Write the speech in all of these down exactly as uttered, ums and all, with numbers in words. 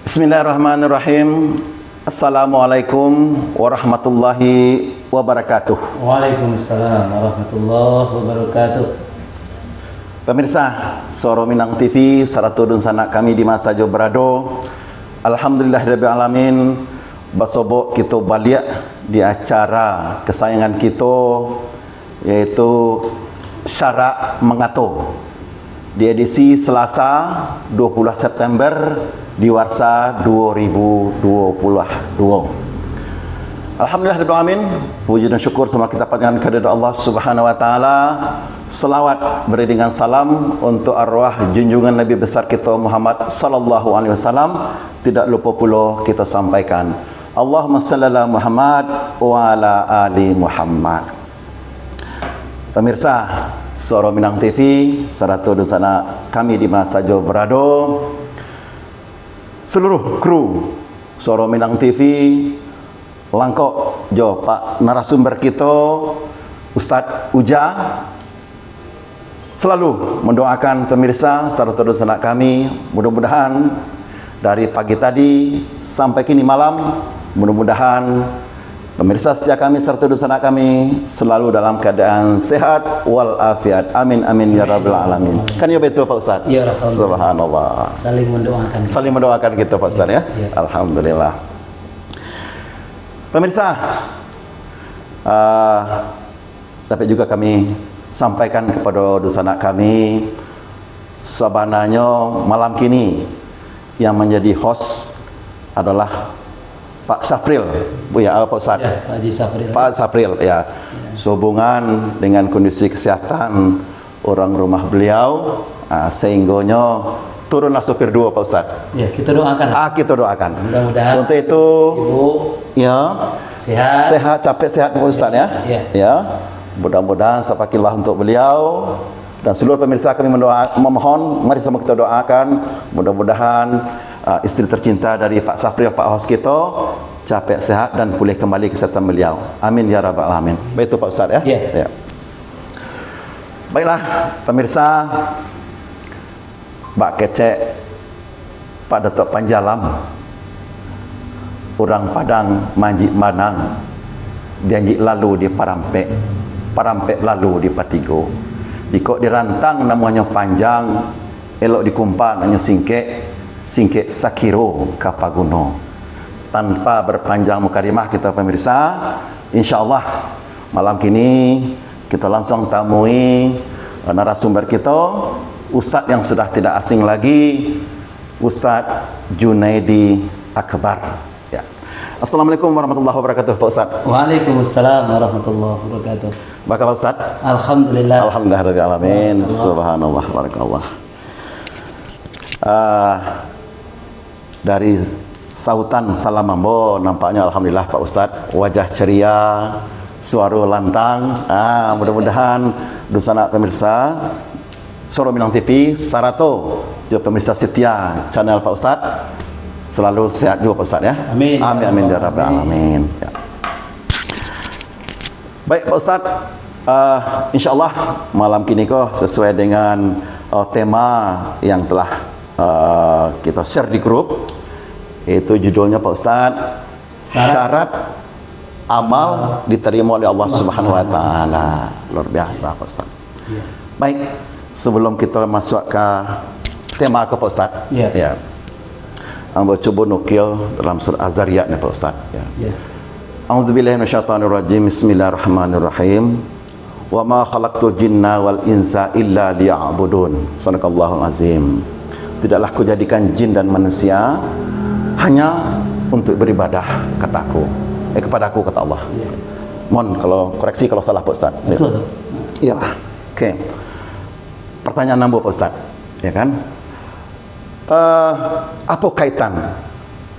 Bismillahirrahmanirrahim. Assalamualaikum warahmatullahi wabarakatuh. Waalaikumsalam warahmatullahi wabarakatuh. Pemirsa Suaro Minang T V, sarato dunsanak kami di ma sajo barado. Alhamdulillahirabbil alamin, basobok kito baliak di acara kesayangan kito, yaitu Syarak Mangato, di edisi Selasa, dua puluh September, di warsa dua ribu dua puluh dua. Alhamdulillah rabbil alamin, puji dan syukur sama kita panjatkan kehadirat Allah Subhanahu wa taala. Selawat beriringan salam untuk arwah junjungan Nabi besar kita Muhammad sallallahu alaihi wasallam, tidak lupa pula kita sampaikan. Allahumma shalli ala Muhammad wa ala ali Muhammad. Pemirsa Suaro Minang T V, sarato dunsanak kami di ma sajo barado, seluruh kru Suaro Minang T V, langkok jo Pak narasumber kito, Ustaz Uja, selalu mendoakan pemirsa sarato dunsanak kami, mudah-mudahan dari pagi tadi sampai kini malam, mudah-mudahan pemirsa setia kami sarato dunsanak kami selalu dalam keadaan sehat walafiat. Amin, amin, ya rabbal alamin. Kan ya betul, Pak Ustaz? Ya, alhamdulillah. Subhanallah. Saling mendoakan. Saling mendoakan kita, Pak Ustaz, ya? Ya. Alhamdulillah. Pemirsa, ah, dapat juga kami sampaikan kepada dunsanak kami, sabananyo malam kini yang menjadi host adalah Pak Safril. Bu, ya, Pak Ustaz. Ya, Pak Haji Safril. Pak Safril, ya. Ya. Sehubungan dengan kondisi kesehatan orang rumah beliau, ah, sehinggonyo turunlah sopir duo, Pak Ustaz. Ya, kita doakan. Ah, kita doakan. Mudah-mudahan untuk itu, Ibu, ya, sehat. Sehat, capek sehat, Pak Ustaz, ya. Ya. Ya. Mudah-mudahan sapakillah untuk beliau dan seluruh pemirsa kami mendoa, memohon, mari sama kita doakan, mudah-mudahan, ah, istri tercinta dari Pak Safril, Pak host kita, capek sehat dan pulih kembali kesehatan beliau. Amin ya rabbal alamin. Begitu, Pak Ustaz, ya. Ya. Ya. Baiklah, pemirsa, bak kecek Pak Datuk Panji Alam, urang Padang manjik manang, dianjik lalu diparampek, parampek lalu dipatigo. Jikok dirantang namonyo panjang, elok dikumpa namonyo singkek, singkek sakiro ka paguno. Tanpa berpanjang mukadimah kita pemirsa, insyaallah malam kini kita langsung tamui, eh, narasumber kita, Ustaz yang sudah tidak asing lagi, Ustaz Junaidi Akbar. Ya. Assalamualaikum warahmatullahi wabarakatuh, Pak Ustaz. Waalaikumsalam warahmatullahi wabarakatuh. Baa kabar, Ustaz? Alhamdulillah. Alhamdulillah rabbil alamin. Barakallah. Subhanallah, barakallah. Ah, dari sahutan salam ambo, nampaknyo alhamdulillah, Pak Ustaz, wajah ceria, suaro lantang. Ah, mudah-mudahan dunsanak pemirsa Suaro Minang T V sarato jo pemirsa setia channel Pak Ustaz selalu sehat juga, Pak Ustaz, ya. Amin. Amin, amin, ya rabbal alamin. Ya. Baik, Pak Ustaz, eh, insyaallah malam kini ko sesuai dengan, eh, tema yang telah, eh, kita share di grup, itu judulnya, Pak Ustaz, Syarat. Syarat amal diterima oleh Allah Subhanahu wa taala. Luar biasa, Pak Ustaz. Ya. Baik, sebelum kita masuk ke tema ko, Pak Ustaz. Ya. Ya. Ambo cubo nukil dalam surah Az-Zariyat ni, Pak Ustaz. Ya. Ya. A'udzubillahi minasyaitonirrajim. Bismillahirrahmanirrahim. "Wa ma khalaqtul jinna wal insa illa liya'budun." Sadaqallahul azim. "Tidaklah Kujadikan jin dan manusia hanya untuk beribadah, kata Aku. Eh, kepada Aku," kata Allah. Ya. Mohon kalau koreksi kalau salah, Pak Ustaz. Betul, tu. Iyalah. Oke. Pertanyaan ambo, Pak Ustaz, ya kan? Eh, apo kaitan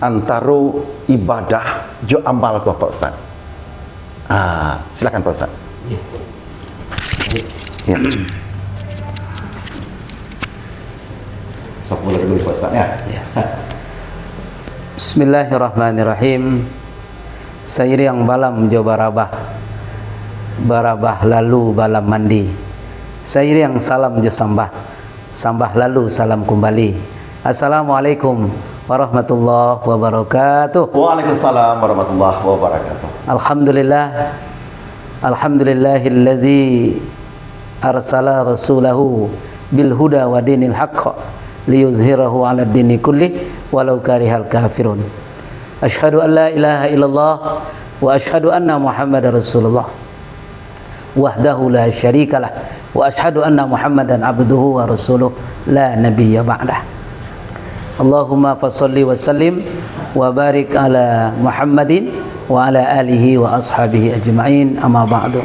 antaro ibadah jo amal ko, Pak Ustaz? Ah, silakan, Pak Ustaz. Ya. Ya. Sepuluh dulu, Pak Ustaz, ya. Ya. Bismillahirrahmanirrahim. Sairiang balam jo barabah, barabah lalu balam mandi. Sairiang salam jo sambah, sambah lalu salam kumbali. Assalamualaikum warahmatullahi wabarakatuh. Waalaikumsalam warahmatullahi wabarakatuh. Alhamdulillah. Alhamdulillahilladzi arsala rasulahu bil huda wa dinil haqq liyuzhirahu 'alad dini kullih walau karihal kafirun. Asyhadu an la ilaha illallah wa asyhadu anna Muhammadar Rasulullah wahdahu la syarikalah, wa asyhadu anna Muhammadan abduhu wa rasuluh la nabiyya ba'dah. Allahumma fasalli wa sallim wa barik ala Muhammadin wa ala alihi wa ashabihi ajma'in, amma ba'du.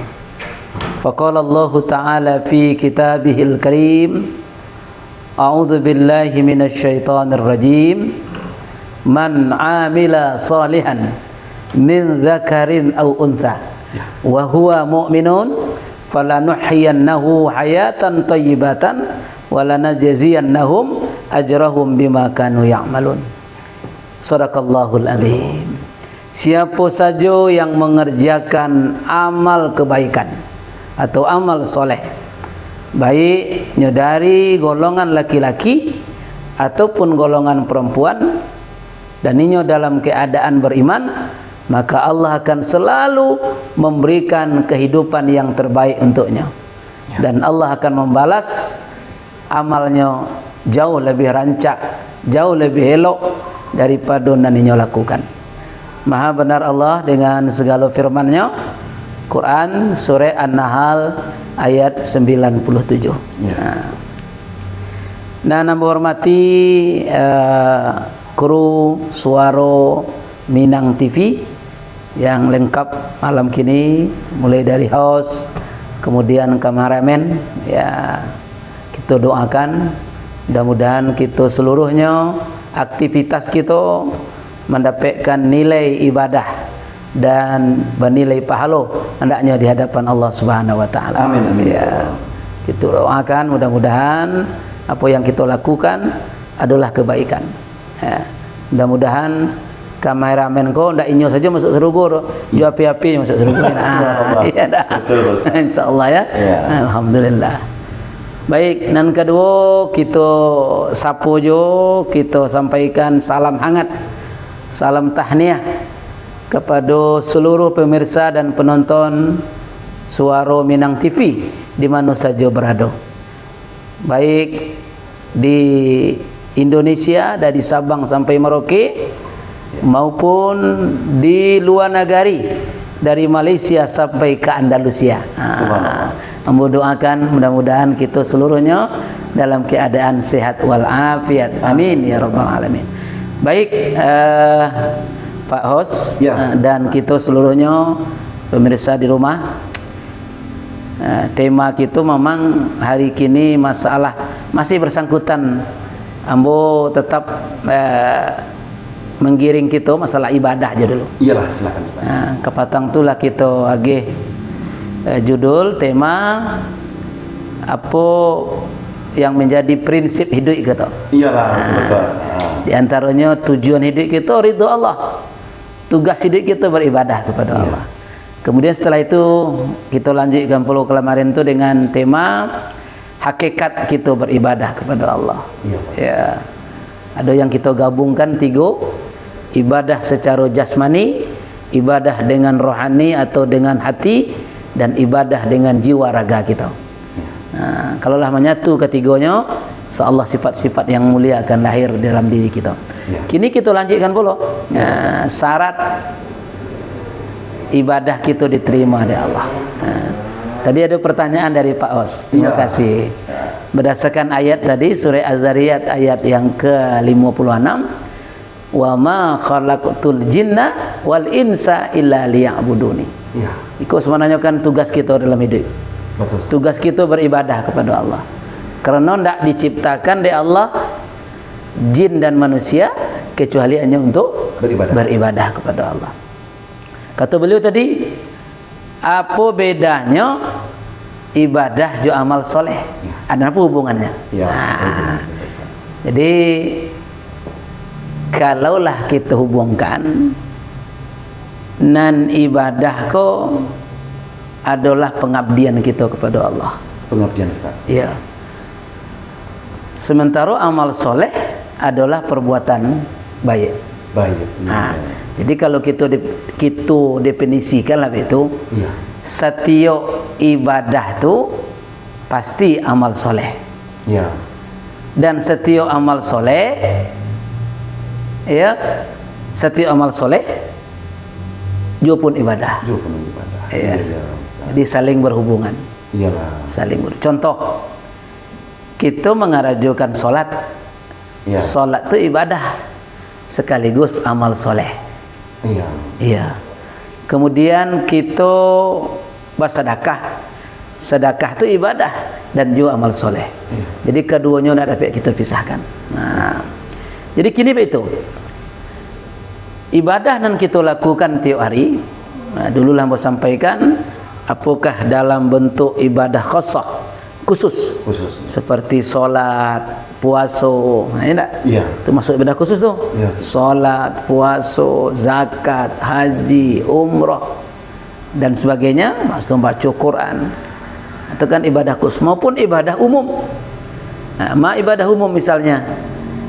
Faqala Allahu ta'ala fi kitabihil karim, a'udzu billahi minasy syaithanir rajim. Man 'amila shalihan min dzakarin aw untha wa huwa mu'minun falanuhyiyannahu hayatan thayyibatan wa lanajziyannahum ajrahum bima kanu ya'malun. Sadaqallahul adzim. Siapo sajo yang mangerjakan amal kebaikan atau amal soleh, baik nyo dari golongan laki-laki ataupun golongan perempuan, dan inyo dalam keadaan beriman, maka Allah akan selalu memberikan kehidupan yang terbaik untuknya. Ya. Dan Allah akan membalas amalnyo jauh lebih rancak, jauh lebih elok daripado nan inyo lakukan. Maha benar Allah dengan segalo firman-Nyo, Quran, Surah An-Nahl, ayat sembilan puluh tujuh. Ya. Nah. Nah, nan ambo hormati, eh, kru Suaro Minang T V, yang lengkap malam kini, mulai dari host, kemudian kameramen, ya, kito doakan, mudah-mudahan kito seluruhnyo, aktivitas kito mandapekkan nilai ibadah dan banilai pahalo, hendaknyo di hadapan Allah Subhanahu wa Ta'ala. Amin, amin. Ya, kito doakan, mudah-mudahan apo yang kito lakukan adolah kebaikan. Ya. Mudah-mudahan kameramen ko ndak inyo sajo masuk sarugo doh, jo api-api masuk sarugo. Nah, subhanallah. Iya dah. Betul, Ustaz. Insyaallah ya. Iya. Alhamdulillah. Baik, nan kaduo, kito sapo jo, kito sampaikan salam hangat, salam tahniah kapado seluruh pemirsa dan penonton Suaro Minang T V di mano sajo berado. Baik di Indonesia, dari Sabang sampai Merauke, maupun di luar nagari, dari Malaysia sampai ke Andalusia. Ha, subhanallah. Ambo doakan mudah-mudahan kito seluruhnyo dalam keadaan sehat walafiat. Amin, ya rabbal alamin. Baik, eh, Pak Host, ya, eh, dan kito seluruhnyo pemirsa di rumah, Eh, tema kito memang hari kini masalah masih bersangkutan. Ambo tetap, eh, menggiring kito masalah ibadah je dulu. Iyalah, silakan, Ustaz. Nah, kapatang tu lah kito agih, eh, judul, tema, apo yang menjadi prinsip hiduik kito. Iyalah, nah, betul. Ah. Di antaronyo tujuan hiduik kito ridho Allah. Tugas hiduik kito beribadah kepada, iya, Allah. Kemudian setelah itu, kito lanjutkan pulo kalamarin tu dengan tema hakikat kito beribadah kepada Allah. Iya, Pak. Ya. Ado yang kito gabungkan tigo, ibadah secara jasmani, ibadah dengan rohani atau dengan hati, dan ibadah dengan jiwa raga kito. Nah, kalau lah manyatu katigonyo, insyaallah sifat-sifat yang mulia akan lahir dalam diri kito. Ya. Kini kito lanjutkan pulo. Ya. Nah, syarat ibadah kito diterima dek Allah. Nah, tadi ada pertanyaan dari Pak Os. Terima, ya, kasih. Ya. Berdasarkan ayat tadi, Surah Az-Zariyat ayat yang ke lima puluh enam, "Wa ma khalaqtul jinna wal insa illa liya'buduni." Iya. Iko sebenarnya kan tugas kita dalam hidup. Betul, Ustaz. Tugas kita beribadah kepada Allah. Karena ndak diciptakan dek Allah jin dan manusia kecuali hanya untuk beribadah, beribadah kepada Allah. Kata beliau tadi, apo bedanyo ibadah jo amal soleh? Ya. Ada apa hubungannya? Ya, nah, betul, betul, Ustaz. Jadi, kalaulah kita hubungkan, nan ibadah ko adalah pengabdian kita kepada Allah. Pengabdian, Ustaz. Ya. Sementara amal soleh adalah perbuatan Baik. Baik. Ha, jadi kalau kita de-, kita definisikan lah itu, satiok ibadah tu pasti amal soleh. Ya. Dan satiok amal soleh, ya, satiok amal soleh juo pun ibadah. Juo pun ibadah. Ya. Iya, iya, Ustaz. Jadi saling berhubungan. Iyalah. Saling ber-, contoh, kita mengarajokan solat. Ya. Solat tu ibadah sekaligus amal soleh. Iya. Iya. Kemudian kita bersedekah. Sedekah tu ibadah dan juga amal soleh. Iya. Jadi keduanya nak dapat kita pisahkan. Nah. Jadi kini begitu. Ibadah nan kita lakukan tiap hari, nah, dulu lah ambo sampaikan, apakah dalam bentuk ibadah khasah, khusus. Khusus. Seperti solat, puaso, nah, ya ndak? Iya. Itu masuk ibadah khusus tu. Iya, betul. Solat, puaso, zakat, haji, umrah, dan sebagainya, maksud baca Quran. Itu kan ibadah khusus maupun ibadah umum. Nah, ma ibadah umum misalnya,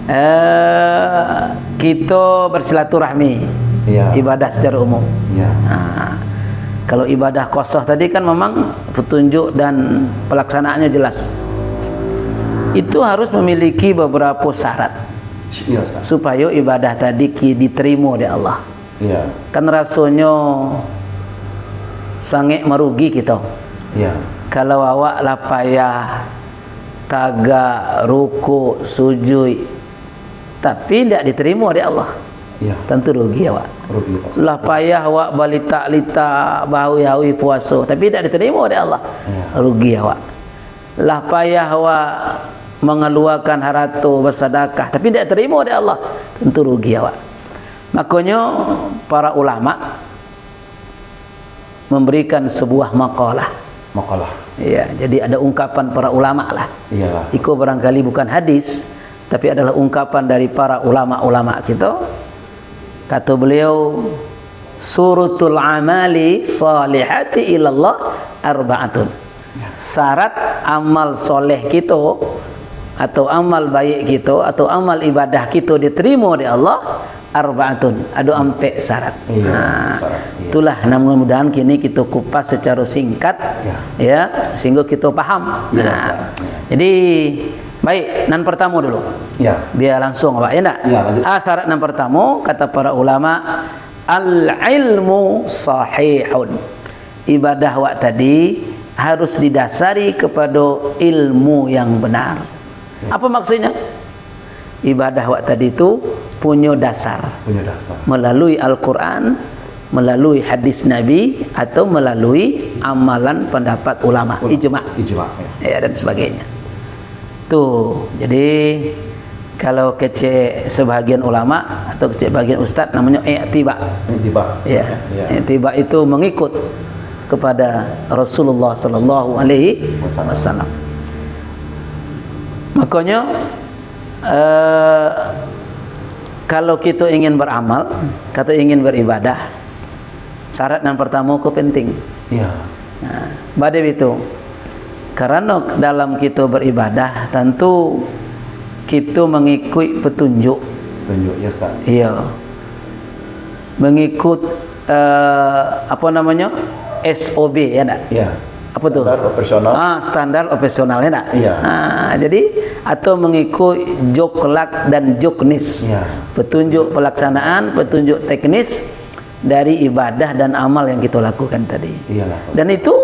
eh, kita bersilaturahmi, iya, ibadah secara umum. Iya. Nah, kalau ibadah khasah tadi kan memang petunjuk dan pelaksanaannya jelas. Itu harus memiliki beberapa syarat, iya, Ustaz, supaya ibadah tadi ki-, diterima oleh Allah. Iya. Kan rasonyo sangaik marugi kito. Iya. Kalau awak lah payah tagak, rukuk, sujuik, tapi indak diterima dek Allah, iya, tantu rugi awak. Rugi, Pak. Lah payah awak balitak-litak, bahawi-hawi puaso, tapi indak diterima dek Allah, iya, rugi awak. Lah payah awak mangaluakan harato basadakah, tapi indak diterima dek Allah, tantu rugi awak. Makonyo, para ulama memberikan sebuah makalah. Makalah. Ya, jadi ada ungkapan para ulama lah. Iyalah. Iko barangkali bukan hadis, tapi adalah ungkapan dari para ulama-ulama kita. Kata beliau, "Syurutul amali salihati ilallah arba'atun." Syarat amal soleh kito, atau amal baik kito, atau amal ibadah kito diterima dek Allah, arbaatun, ado ampek syarat. Iya, nah, syarat, iya. Itulah, nah, mudah-mudahan kini kito kupas secara singkat, ya, ya, sehingga kito paham. Iya, nah, Ustaz. Iya. Jadi, baik, nan pertama dulu. Ya. Biar langsung, Pak, ya ndak? Ya, lanjut. Ah, syarat nan pertama, kata para ulama, al-ilmu sahihun. Ibadah awak tadi harus didasari kepada ilmu yang benar. Ya. Apa maksudnya? Ibadah awak tadi tu punyo dasar. Punyo dasar. Melalui Al-Quran, melalui hadis Nabi, atau melalui amalan pendapat ulama, ulama, ijma. Ijma, ya. Ya, dan sebagainya. Tu, jadi, kalau kecek sebahagian ulama atau kecek bahagian ustaz, namonyo i'tiba. I'tiba. Ya. Ya. I'tiba itu mengikut kepada Rasulullah sallallahu alaihi wasallam. Wasallam. Makonyo, eh, kalau kito ingin beramal, kito ingin beribadah, syarat nan partamo ko penting. Iya. Nah, bade bitu. Karano dalam kito beribadah, tantu kito mangikuik petunjuk. Petunjuk, ya, Ustaz. Iya. Mangikut, eh, apa namonyo? S O B, ya ndak? Iya. Apa tu? Standar operasional. Ah, standar operasional, ya ndak? Iya. Ah, jadi, atau mangikut joklak dan joknis. Iya. Petunjuk pelaksanaan, petunjuk teknis, dari ibadah dan amal yang kito lakukan tadi. Iyalah. Dan itu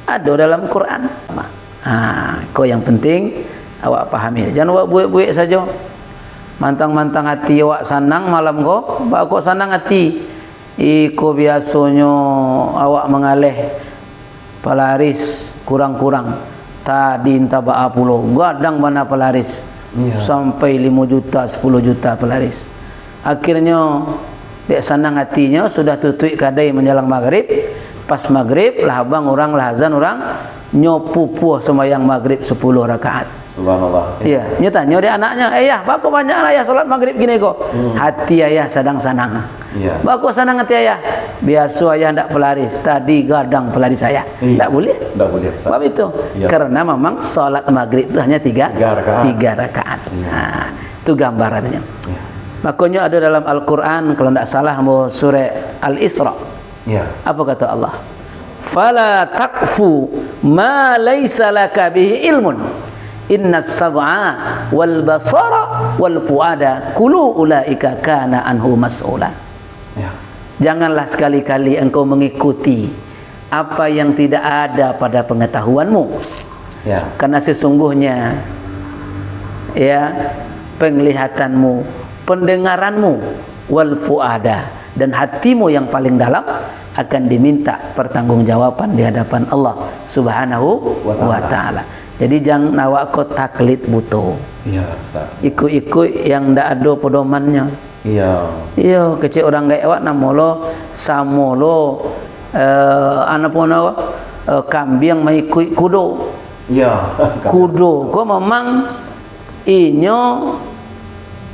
ado dalam Quran. Ha, ko yang penting awak pahami. Jan awak buek-buek sajo. Mantang-mantang ati awak sanang malam ko, baa kok sanang ati? Iko biasonyo awak mangaleh palaris kurang-kurang. Tadi entah baa pulo, gadang bana palaris. Iya. Sampai limo juta, sapuluah juta palaris. Akhirnyo, dek sanang atinyo, sudah tutuik kadai manjalang magrib. Pas magrib, lah abang urang, lah azan urang, nyo pupuah sumbayang magrib sapuluah rakaat. Subhanallah. Iya, nyo tanyo dek anaknyo, "Eh, Yah, baa kok banyak Ayah salat magrib kini ko?" Hmm. Hati ayah sadang sanang. Iya. Baa kok sanang ati ayah? Biaso ayah ndak palaris, tadi gadang palaris ayah. Iya. Ndak buliah. Ndak buliah, Ustaz. Sebab itu, iya, karena memang salat magrib tu hanya tiga, tiga rakaat. Tiga rakaat. Iya. Nah, itu gambarannyo. Iya. Makonyo ado dalam Al-Quran, kalau ndak salah, ambo, surah Al-Isra. Ya. Apa kata Allah? "Fala taqfu ma laisa laka bihi ilmun. Innas sam'a wal basara wal fuada kullu ulaika kana anhu mas'ula." Ya. Janganlah sekali-kali engkau mengikuti apa yang tidak ada pada pengetahuanmu. Ya. Karena sesungguhnya, ya, penglihatanmu, pendengaranmu, wal fuada, dan hatimu yang paling dalam akan diminta pertanggungjawaban di hadapan Allah Subhanahu Wa Ta'ala. wa Ta'ala. Jadi, jangan awak ko taklid buto. Iya, Ustaz. Ikut-ikut yang ndak ado pedomannyo. Iya. Iyo, kecek urang gaek awak namo lo, samo lo, eh, anu pun awak, eh, kambiang maikuik kudo. Iya. Kudo ko memang inyo,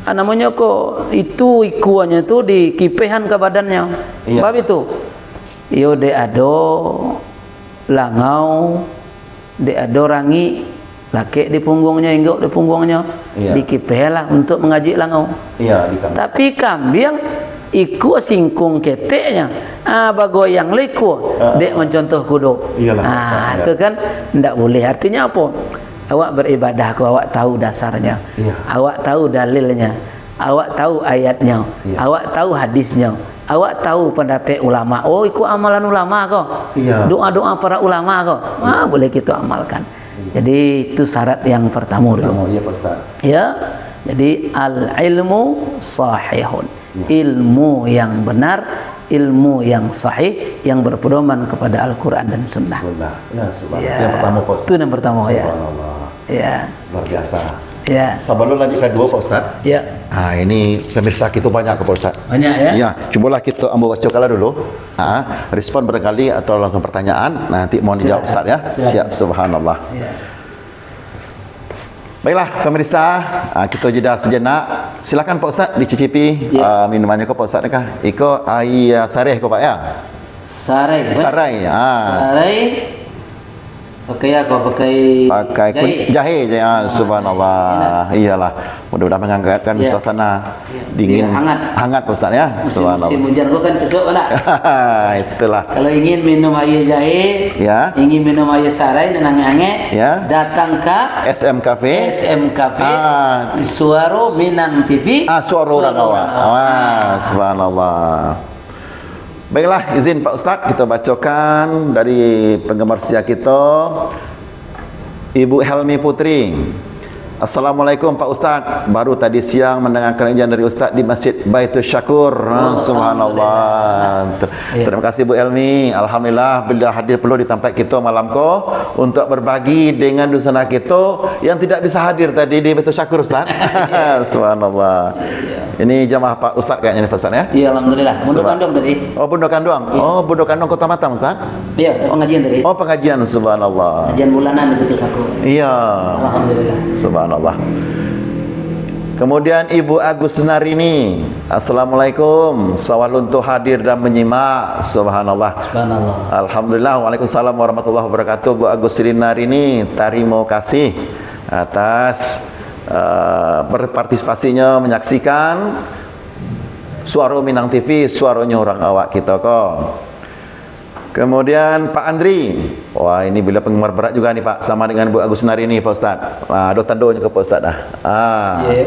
ah, namonyo ko, itu ikuanyo tu dikipehan ka badannyo. Iya. Bab itu. Iyo dek ado langau, dek ado rangik, lakek di pungguangnyo, inggok di pungguangnyo, Iya. dikipehlah untuk mangajuik langau. Iya, di kambiang. Tapi kambiang, ikua singkung keteknyo, ah, bagoyang lo ikua, Ah. dek mancontoh kudo. Iyalah, Ah, Ustaz, ya. itu kan ndak boleh. Artinyo apo? Awak beribadah ko, awak tahu dasarnyo. Iya. Awak tahu dalilnyo. Awak tahu ayatnyo. Iya. Awak tahu hadisnyo. Awak tahu pandapek ulama. Oh, ikut amalan ulama ko. Iya. Doa-doa para ulama ko. Ah, boleh kita amalkan. Iya. Jadi, itu syarat yang pertama dulu. Pertama, iya, Pak Ustaz. Ya. Jadi, al-ilmu sahihun. Ya. Ilmu yang benar, ilmu yang sahih, yang berpedoman kepada Al-Quran dan Sunnah. Sunnah. Ya, subhanallah. Ya. Yang pertama, Pak Ustaz. Itu yang pertama, ya. Subhanallah. Ya. Luar biasa. Ya. Sebelum lanjut kedua, Pak Ustaz. Ya. Ah, ini pemirsa kita banyak, Pak Ustaz. Banyak, ya? Ya, cubalah kita ambo bacakanlah dulu. Ah, respon barangkali atau langsung pertanyaan, nanti mohon dijawab, Silakan. Ustaz, ya. Silakan. Siap, subhanallah. Ya. Baiklah, pemirsa, ah, kita jeda sejenak. Silakan, Pak Ustaz, dicicipi, Ya. ah, minumannya ko, Pak Ustaz, kah? Iko aia sareh ko, Pak, ya? Sarai, Pak. Sarai, ah. Sarai. Pakai apa? Pakai Pakai kun-, jahe. jahe je, ah, Ah, subhanallah. enak. Iyalah. Mudah-mudahan menghangatkan Ya. suasana Ya. dingin, Ya, hangat. hangat, Pak Ustaz, ya. Musim, Subhanallah. musim hujan ko kan cocok, kan, tak? Itulah. Kalau ingin minum aia jahe, Ya. ingin minum aia sarai dan angek-angek, Ya. datang ka S M Cafe. S M Cafe, Ah. Suaro Minang T V, Ah, Suaro Urang Awak. Awak. Ah, subhanallah. Baiklah, izin Pak Ustaz, kita bacakan dari penggemar setia kita, Ibu Helmi Putri. "Assalamualaikum Pak Ustaz, baru tadi siang mendengarkan kajian dari Ustaz di Masjid Baitul Syakur." Ah, Oh, subhanallah. alhamdulillah. Ter-, Iya. terima kasih, Bu Helmi. Alhamdulillah, beliau hadir pula di tempat kita malam ko untuk berbagi dengan dunsanak kita yang tidak bisa hadir tadi di Baitul Syakur, Ustaz. Iya. Subhanallah. Iya. Ini jamaah Pak Ustaz kayaknya ni, Pak Ustaz, ya? Iya, alhamdulillah. Bundo Sebab kanduang tadi. Oh, bundo kanduang. Iya. Oh, bundo kanduang Kota Batam, Ustaz? Iya, ada pengajian tadi. Oh, pengajian, subhanallah. Pengajian bulanan di Baitul Syakur. Iya. Alhamdulillah. Subhanallah. Kemudian Ibu Agus Narini. "Assalamualaikum. Sawah luntuh hadir dan menyimak." Subhanallah. Subhanallah. Alhamdulillah. Waalaikumsalam warahmatullahi wabarakatuh. Bu Agus Narini, tarimo kasih atas, eh, berpartisipasinya menyaksikan Suaro Minang T V, suaronyo urang awak kito ko. Kemudian Pak Andri. Wah, ini beliau penggemar berat juga ni, Pak. Sama dengan Bu Agus Narini, Pak Ustaz. Ah, ado tandonyo ke Pak Ustaz dah. Ah. Iya.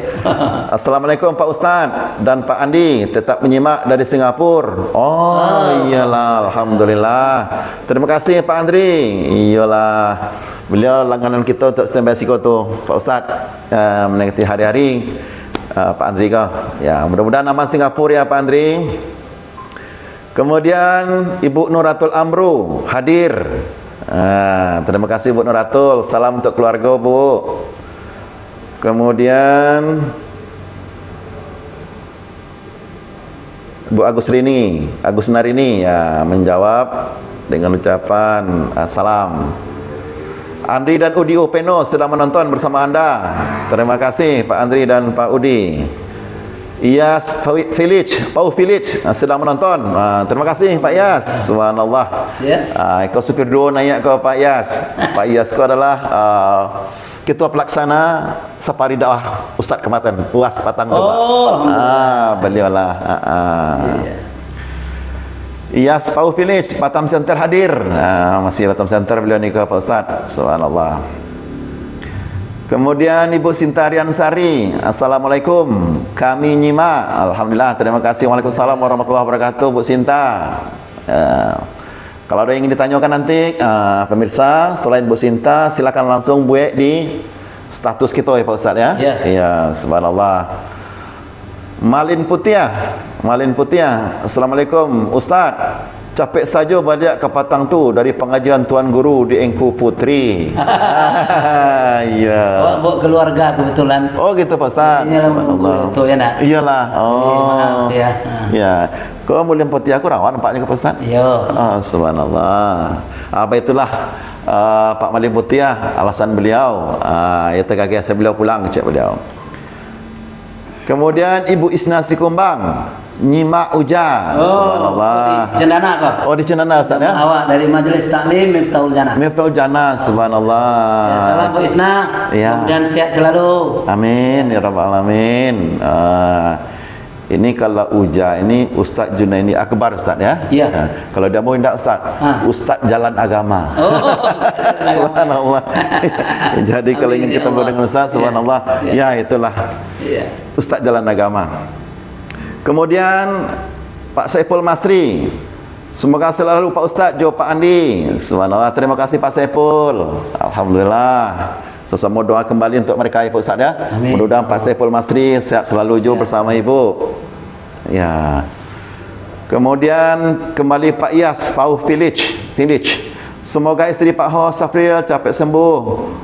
"Assalamualaikum, Pak Ustaz dan Pak Andi. Tetap menyimak dari Singapura." Oh, Ah. iyalah. Alhamdulillah. Terima kasih, Pak Andri. Iyalah. Beliau langganan kita untuk standby siko tu, Pak Ustaz. Eh, menanti hari-hari, eh, Pak Andri ko. Ya, mudah-mudahan aman Singapura ya, Pak Andri. Kemudian, Ibu Nuratul Amru hadir. Ah, terima kasih, Bu Nuratul. Salam untuk keluarga, Bu. Kemudian, Bu Agus Rini, Agus Narini, ya, menjawab dengan ucapan, ah, salam. Andri dan Udi Upeno sedang menonton bersama Anda. Terima kasih, Pak Andri dan Pak Udi. Iyas Fawi-, Village, Pau Village, ah, sedang menonton. Ah, terima kasih, Pak Iyas. Subhanallah. Ya. Ah, iko supir duo naiak ko, Pak Iyas. Pak Iyas ko adalah, ah, Ketua Pelaksana Safari Dakwah Ustaz Kamaten, UAS patang tu, Pak. Oh, alhamdulillah. Ah, beliau lah. Ah, ah. Iya. Iyas Pauh Village, Batam Center hadir. Ah, masih Batam Center beliau ni ke, Pak Ustaz. Subhanallah. Kemudian Ibu Sinta Riansari, "Assalamualaikum. Kami nyimak." Alhamdulillah, terima kasih. Waalaikumsalam warahmatullahi wabarakatuh, Bu Sinta. Ah, kalau ada yang ingin ditanyakan nanti, ah, pemirsa, selain Bu Sinta, silakan langsung buek di status kita, ya, Pak Ustaz, ya. Ya. Ya, subhanallah. Malin Putiah, Malin Putiah. "Assalamualaikum, Ustaz. Capek sajo baliak ka patang tu dari pangajian Tuan Guru di Engku Putri." Ya. Awak bawa keluarga kebetulan. Oh, gitu, Pak Ustaz. Ini lah. Subhanallah. Itu, ya, nak? Iyalah. Jadi, oh, maaf, ya. Ha. Ya. Kok Malin Putiah aku rawan nampaknya ke, Pak Ustaz? Iya. Ah, subhanallah. Apa itulah, ah, Pak Malin Putiah, alasan beliau. Ah, ya, tergagah saya beliau pulang, cek beliau. Kemudian Ibu Isna Sikumbang, nyimak Uja. Oh, subhanallah. Di Cendana kah? Oh, di Cendana, Ustaz, ya? Awak dari Majelis Taklim Miftahul Jannah. Miftahul Jannah, subhanallah. Ya, salam Bu Isna. Ya. Mudah-mudahan sehat selalu. Amin, ya rabbal alamin. Ah, ini kalau Uja, ini Ustaz Junaidi Akbar, Ustaz, ya? Iya. Ya. Kalau di Ambon indak, Ustaz. Ah. Ustaz Jalan Agama. Oh. Subhanallah. Jadi, kalau ingin ketemu dengan Ustaz, amin, ya Allah. Subhanallah. Iya. Ya, itulah. Iya. Ustaz Jalan Agama. Kemudian, Pak Saiful Masri. "Semoga selalu Pak Ustaz jo Pak Andi." Subhanallah. Terima kasih, Pak Saiful. Alhamdulillah. Sama-sama doa kembali untuk mereka, ya, Pak Ustaz, ya. Amin. Mudah-mudahan Pak Saiful Masri sehat selalu jo, sehat, bersama Ibu. Ya. Kemudian kembali Pak Iyas, Pauh Village, Village. "Semoga isteri Pak Ho Safril capek sembuh.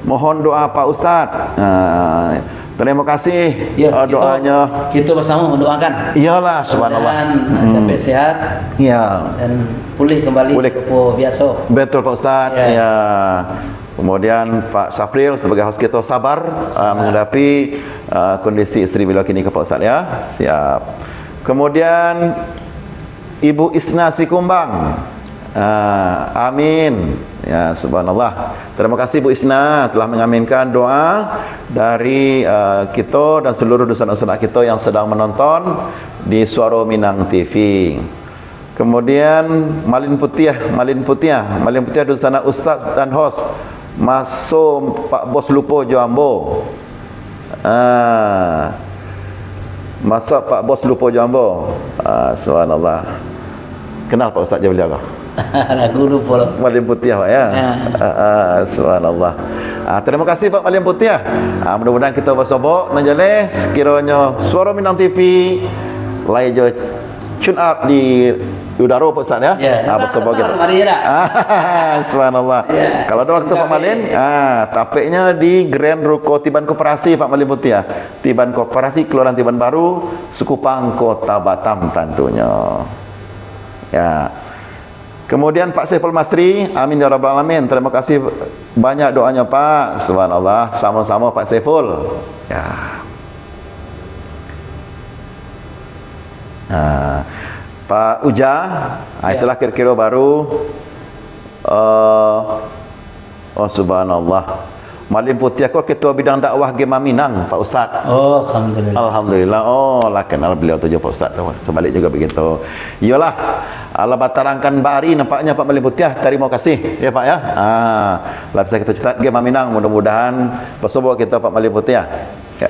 Mohon doa Pak Ustaz." Ah, terima kasih, ya, eh, kita, doanya. Kita bersama mendoakan. Iyalah, subhanallah. Mudah-mudahan, hmm, capek sehat. Ya. Dan pulih kembali, pulih, serupa biasa. Betul, Pak Ustaz. Ya. Ya. Kemudian Pak Safril sebagai host kita sabar, ah, sabar, menghadapi, ah, kondisi isteri beliau kini ke, Pak Ustaz, ya. Siap. Kemudian Ibu Isna Sikumbang. Ah, amin. Ya, subhanallah. Terima kasih, Bu Isna, telah mengaminkan doa dari, ah, kita dan seluruh dunsanak-dunsanak kita yang sedang menonton di Suaro Minang T V. Kemudian, Malin Putiah, Malin Putiah, Malin Putiah dunsanak Ustaz dan host. "Maso Pak Bos lupo jo ambo." Ah. "Maso Pak Bos lupo jo ambo." Ah, subhanallah. Kenal Pak Ustaz jo beliau ko? Aku lupo lah. Malin Putiah, Pak, ya? Ya. Ah, ah, subhanallah. Ah, terima kasih, Pak Malin Putiah. Ah, mudah-mudahan kita basobok nan jaleh, sekironyo Suaro Minang T V lai jo tune up di udaro, Pak Ustaz, ya? Ya, ah, tetap, basobok tetap kita. Mari, ya, dah. Ah, subhanallah. Ya, kalau ada waktu, Pak Malin, ah, tapeknya di Grand Ruko Tiban Koperasi, Pak Malin Putiah, ya. Tiban Koperasi, Kelurahan Tiban Baru, Sekupang, Kota Batam, tantunya. Ya. Kemudian Pak Saiful Masri, amin ya rabbal alamin. Terima kasih banyak doanya, Pak. Subhanallah, sama-sama, Pak Saiful. Ya. Nah, Pak Uja, ah, ya, itulah kira-kira baru, eh, oh, subhanallah. Malin Putiah ko ketua bidang dakwah Gema Minang, Pak Ustaz. Oh, alhamdulillah. Alhamdulillah. Oh, lah kenal beliau tu jo, Pak Ustaz tu. Sebalik juga begitu. Iyolah. Alah batarangkan bak ari nampaknya, Pak Malin Putiah. Terima kasih, ya, Pak, ya. Ah, lah bisa kita catat Gema Minang. Mudah-mudahan basobok kita, Pak Malin Putiah. Ya.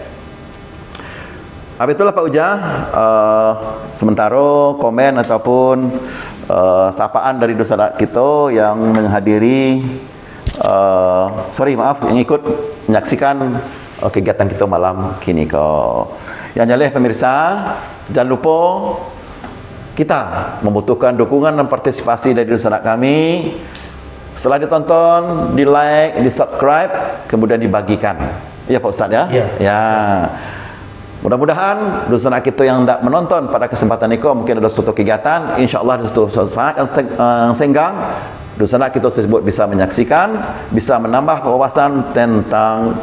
Habis itulah, Pak Uja, eh, sementara komen ataupun, eh, sapaan dari dunsanak kita yang menghadiri, eh, sorry, maaf, yang ikut menyaksikan, eh, kegiatan kita malam kini ko. Yang jaleh, pemirsa, jangan lupa kita membutuhkan dukungan dan partisipasi dari dunsanak kami. Setelah ditonton, di-like, di-subscribe, kemudian dibagikan. Ya, Pak Ustaz, ya? Ya. Ya. Mudah-mudahan dunsanak kita yang hendak menonton pada kesempatan iko, mungkin ada suatu kegiatan, insya Allah di suatu saat yang seng-, eh, senggang, dunsanak kita tersebut bisa menyaksikan, bisa menambah wawasan tentang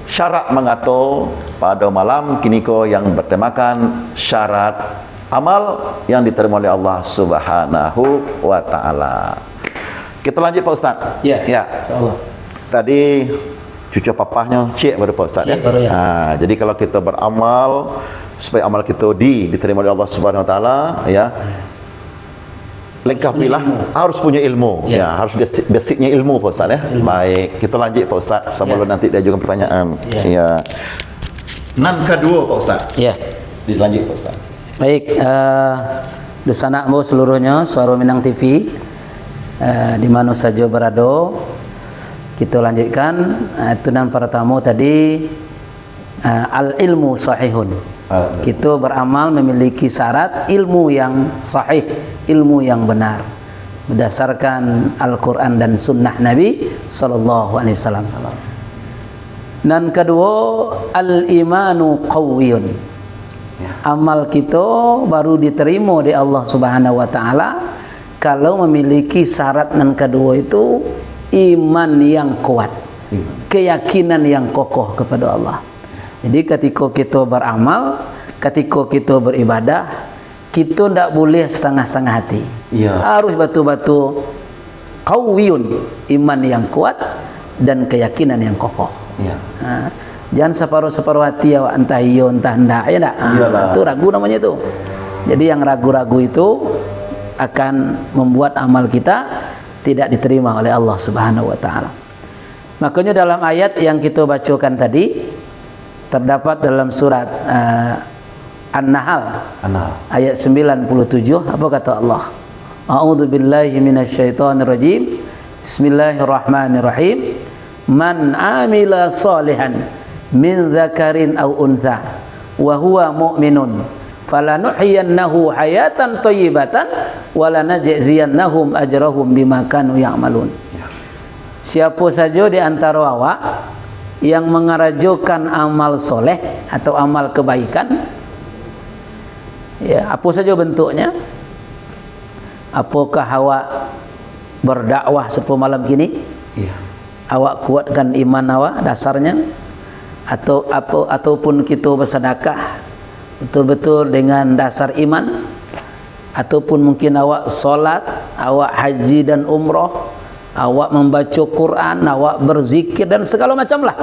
syarak mangato pada malam kini ko yang bertemakan syarat amal yang diterima oleh Allah Subhanahu wa Ta'ala. Kita lanjut, Pak Ustaz. Ya, ya, insya Allah. Tadi cucua papahnyo ciek baru, Pak Ustaz, ya. Ciek baru, ya. Ha, jadi kalau kita beramal supaya amal kita di-, diterima oleh Allah Subhanahu Wa Taala, ya. Lengkapilah, harus punya ilmu. Ya. Ya, harus basic, basicnya ilmu, Pak Ustaz, ya. Ilmu. Baik, kita lanjut, Pak Ustaz, sebelum, ya, nanti diajukan pertanyaan. Ya. Ya. Nan kedua, Pak Ustaz. Ya. Dilanjut, Pak Ustaz. Baik, eh, dunsanak ambo seluruhnyo, Suaro Minang T V, eh, di mano sajo barado, kita lanjutkan, eh, itu nan pertama tadi, eh, al-ilmu sahihun. Ah, betul. Kita beramal memiliki syarat ilmu yang sahih, ilmu yang benar, berdasarkan Al-Quran dan Sunnah Nabi Sallallahu Alaihi Wasallam. Nan kedua, al-imanu qawiyun. Ya. Amal kita baru diterima di Allah Subhanahu Wa Taala kalau memiliki syarat nan kedua itu, iman yang kuat, iman, keyakinan yang kokoh kepada Allah. Jadi, ketika kita beramal, ketika kita beribadah, kita ndak boleh setengah-setengah hati. Iya. Harus batul-batul qawiyun, iman yang kuat dan keyakinan yang kokoh. Iya. Ha, jangan separuh-separuh hati awak, entah iyo, entah ndak, ya ndak? Ha, iyalah, itu ragu namanya itu. Jadi, yang ragu-ragu itu akan membuat amal kita tidak diterima oleh Allah Subhanahu wa Ta'ala. Makanya, dalam ayat yang kita bacakan tadi, terdapat dalam surat, eh, An-Nahl, An-Nahl, ayat sembilan puluh tujuh, apa kata Allah? "A'udzu billahi minasyaitonir rajim. Bismillahirrahmanirrahim. Man 'amila shalihan min dzakarin aw untha wa huwa mu'minun, falanuhyiyannahu hayatan thayyibatan wa lanajziyannahum ajrahum bima kanu ya'malun." Ya. Siapo sajo di antaro awak yang mangarajokan amal soleh atau amal kebaikan, ya, apo sajo bentuknya, apokah awak berdakwah seperti malam kini? Iya. Awak kuatkan iman awak, dasarnya, atau apo, ataupun kita bersedekah betul-betul dengan dasar iman, ataupun mungkin awak salat, awak haji dan umrah, awak mambaco Quran, awak berzikir, dan segala macam lah.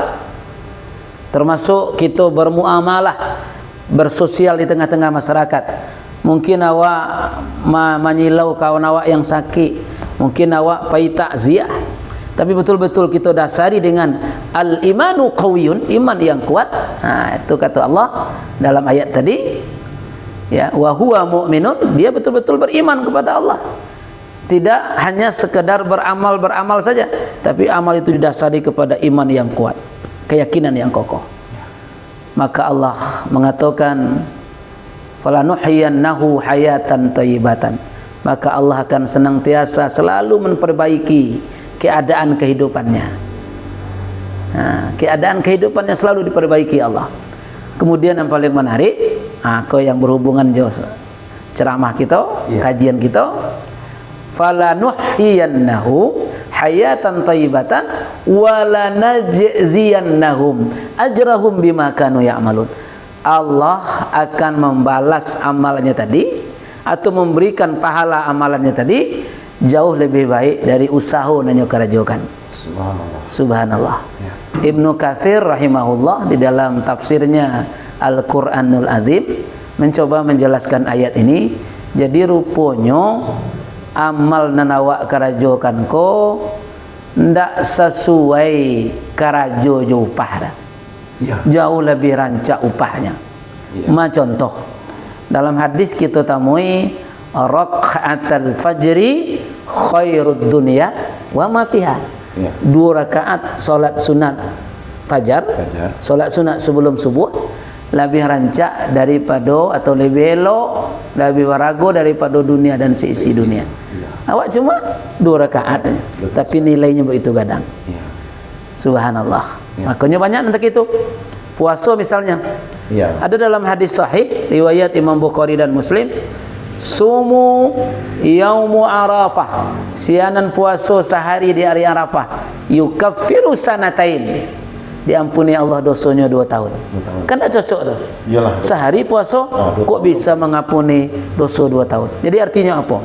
Termasuk kita bermuamalah, bersosial di tengah-tengah masyarakat. Mungkin awak ma-, manyilau kawan awak yang sakit, mungkin awak pai takziah. Tapi betul-betul kita dasari dengan al-imanu qawiyun, iman yang kuat. Ha, itu kata Allah dalam ayat tadi. Ya, "Wa huwa mu'minun," dia betul-betul beriman kepada Allah. Tidak hanya sekedar beramal-beramal saja, tapi amal itu didasari kepada iman yang kuat, keyakinan yang kokoh. Maka Allah mengatakan, "Falanuhyiyannahu hayatan thayyibatan." Maka Allah akan senantiasa selalu memperbaiki keadaan kehidupannya. Nah, keadaan kehidupannya selalu diperbaiki Allah. Kemudian, yang paling menarik, ah, ko yang berhubungan jo ceramah kita, iya, kajian kita, "Falanuhyiyannahu hayatan thayyibatan wa lanajziyannahum ajrahum bima kanu ya'malun." Allah akan membalas amalnya tadi, atau memberikan pahala amalannya tadi, jauh lebih baik dari usaha nan nyo karajokan. Subhanallah. Subhanallah. Ya. Ibnu Katsir rahimahullah di dalam tafsirnya Al-Qur'anul Azim mencoba menjelaskan ayat ini. Jadi, ruponyo amal nan awak karajokan ko ndak sasuai karajo jo upah dah. Ya. Jauh lebih rancak upahnya. Ya. Ma contoh, dalam hadis kita tamui, "Rak'atal fajri khairud dunya wa ma fiha." Ya. Dua rakaat salat sunat fajar, fajar, salat sunat sebelum subuh, lebih rancak daripado atau lebih elok, lebih barago daripado dunia dan seisi dunia. Ya. Awak cuma dua rakaat aja, betul, tapi nilainya begitu gadang. Ya. Subhanallah. Ya. Makanya banyak nanti itu. Puasa misalnya. Ya. Ada dalam hadis sahih riwayat Imam Bukhari dan Muslim, "Sumu yaumu Arafah." Sianan puasa sehari di hari Arafah, "Yukaffiru sanatain." Diampuni Allah dosanya dua tahun. Dua tahun. Kan tak cocok tu? Iyalah. Sehari puasa, ah, dua tahun, kok bisa mengampuni dosa dua tahun? Jadi, artinya apa?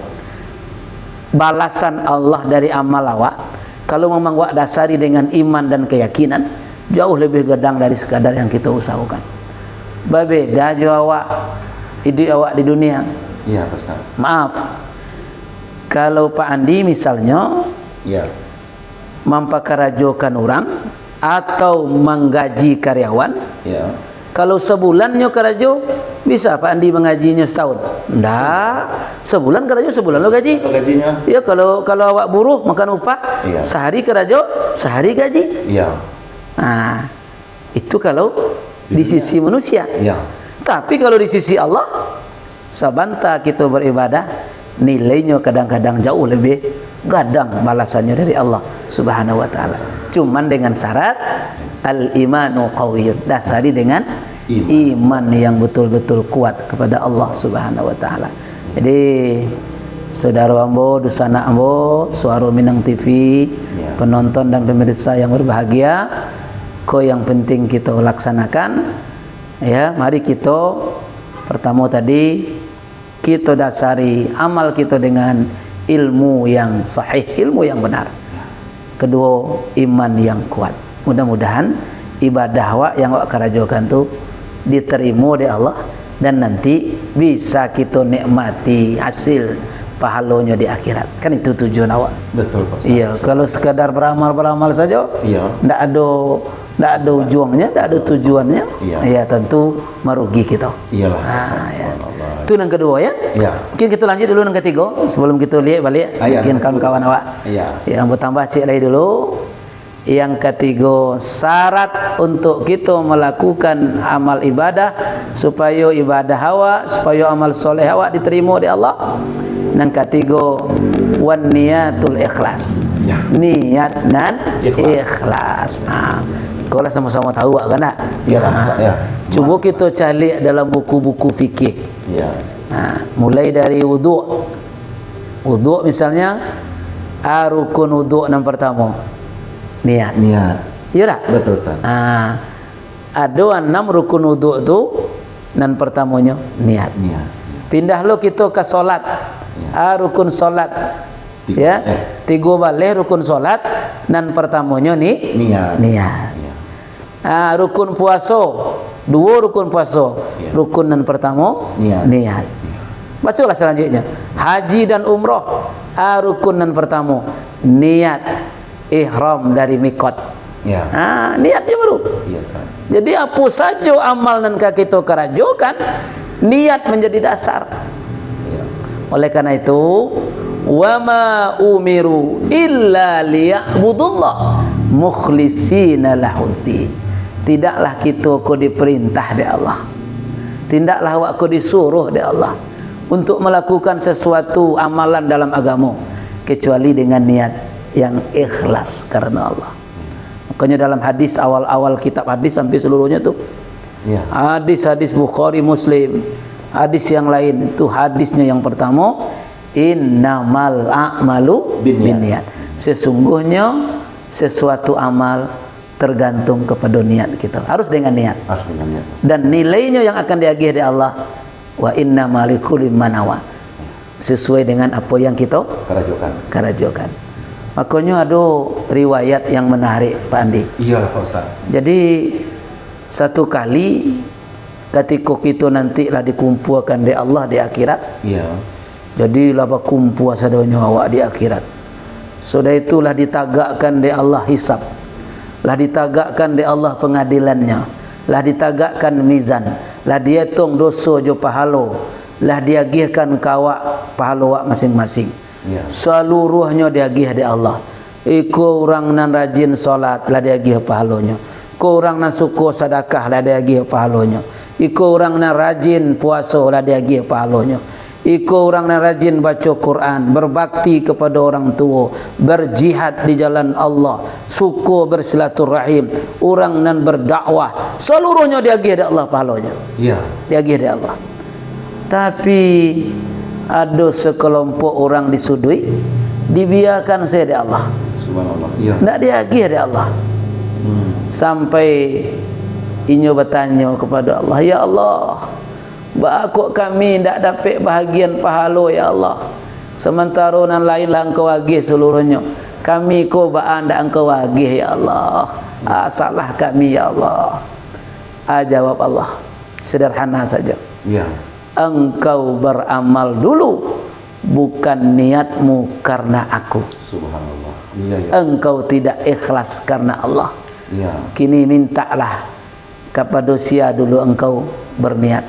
Balasan Allah dari amal awak, kalau memang awak dasari dengan iman dan keyakinan, Jauh lebih gadang dari sekadar yang kita usahakan. Babeda jo awak, iduik awak di dunia. Iya, Pak Ustaz. Maaf, kalau Pak Andi misalnyo, iya, mampakarajokan urang atau manggaji karyawan, iya, kalau sabulannyo karajo, bisa Pak Andi mangajinyo satahun? Ndak. Sabulan karajo, sabulan lo gaji. Lo gajinyo. Ya, kalau, kalau awak buruh makan upah, iya, sahari karajo, sahari gaji. Iya. Nah, itu kalau di sisi manusia. Iya. Tapi kalau di sisi Allah, sabanta kita beribadah, nilainyo kadang-kadang jauh lebih gadang balasannyo dari Allah Subhanahu wa Ta'ala. Cuman dengan syarat, al-imanu qawiyun, dasari dengan iman, iman yang betul-betul kuat kepada Allah Subhanahu wa Ta'ala. Jadi, saudara ambo, dunsanak ambo, Suaro Minang T V, ya, penonton dan pemirsa yang berbahagia, ko yang penting kita laksanakan, ya, mari kita pertama tadi, kita dasari amal kita dengan ilmu yang sahih, ilmu yang benar. Kedua, iman yang kuat. Mudah-mudahan ibadah awak yang awak karajokan tu diterima dek Allah, dan nanti bisa kita nikmati hasil pahalonyo di akhirat. Kan itu tujuan awak. Betul, Pak Ustaz. Iya, kalau sekadar beramal-beramal saja, iya, ndak ada, ndak ada ujungnya, ndak ada tujuannya, iya, ya tentu marugi kita. Iyalah, Pak Ustaz. Ah, ya. Subhanallah. Itu yang kedua, ya. Ya. Mungkin kita lanjut dulu yang ketiga sebelum kita lihat balik. Ah, ya, mungkin kawan-kawan awak. Iya. Ya, yang bertambah cik lagi dulu. Yang katigo, syarat untuk kita melakukan amal ibadah, supaya ibadah awak, supaya amal soleh awak diterima di Allah. Yang katigo, wan niyatul ikhlas. Ya. Niat nan ikhlas. Ikhlas. Ha. Kalau sama-sama tahu, kan tak? Iyalah, ha, Ustaz, ya. Cuba kita cari dalam buku-buku fikih. Ya. Ha. Mulai dari wuduk. Wuduk misalnya, a, rukun wuduk nan pertamo, niat. Niat. Iya tak? Betul, Ustaz. A, ado anam rukun wuduk tu, nan pertamonyo niat. Niat. Pindah lo kito ka solat. Ya. A, rukun solat. Tigo, ya, baleh. Tigo baleh rukun solat, nan pertamonyo ni niat. Niat. Ya. Ah, rukun puaso, duo rukun puaso. Ya. Rukun nan partamo, niat. Niat. Ya. Bacolah salanjuiknyo. Haji dan umroh. Ah, rukun nan partamo, niat ihram dari mikot. Ya. Ah, niat je baru. Iya, Ustaz. Jadi, apo sajo amal nan ka kito karajokan, niat manjadi dasar. Ya. Oleh karena itu, "Wa ma umiru illa liya'budullah mukhlisina lahuddin." Tidaklah kito ko diperintah dek Allah. Tidaklah awak ko disuruh dek Allah untuk melakukan sesuatu amalan dalam agamo, kecuali dengan niat yang ikhlas karena Allah. Makanya dalam hadis, awal-awal kitab hadis hampir seluruhnya tu. Ya. Hadis-hadis Bukhari, Muslim, hadis yang lain tu, hadisnya yang pertama, "Innamal a'malu binniyat." Binniyat. Sesungguhnya sesuatu amal tergantung kepada niat kita. Harus dengan niat. Harus dengan niat. Dan nilainya yang akan diagih dek Allah, "Wa innama likulli ma nawa." Sesuai dengan apa yang kita karajokan. Karajokan. Makanya ada riwayat yang menarik, Pak Andi. Iyalah, Pak Ustaz. Jadi, satu kali, ketika kita nanti lah dikumpulkan dek Allah di akhirat, iya, jadi lah bakumpul sadonyo awak di akhirat. Sudah itu lah ditagakkan dek Allah hisab. Lah ditagakkan dek Allah pengadilannya. Lah ditagakkan mizan. Lah dietong doso jo pahalo. Lah diagihkan ka awak pahalo awak masing-masing. Ya. Saluruahnyo diagih dek Allah. Iko urang nan rajin salat, lah diagih pahalonyo. Iko urang nan suko sadakah, lah diagih pahalonyo. Iko urang nan rajin puaso, lah diagih pahalonyo. Iko urang nan rajin baco Quran, berbakti kepada orang tua, berjihad di jalan Allah, suko bersilaturahim, urang nan berdakwah, saluruahnyo diagih dek Allah pahalonyo. Ya. Diagih dek Allah. Tapi, ado sekelompok urang disuduik, dibiakan saja dek Allah. Subhanallah. Iya. Ndak diagih dek Allah. Hmm. Sampai inyo batanyo kepada Allah, "Ya Allah, baa kok kami ndak dapek bahagian pahalo, ya Allah? Sementaro nan lain lah Engkau agih seluruhnyo. Kami ko baa ndak Engkau agih, ya Allah? Ah, salah kami, ya Allah. Ah, jawab Allah, sederhana saja. Iya. Engkau beramal dulu, bukan niatmu karena Aku. Subhanallah. Iya, iya. Engkau tidak ikhlas karena Allah. Iya. Kini mintalah kapado sia dulu engkau berniat.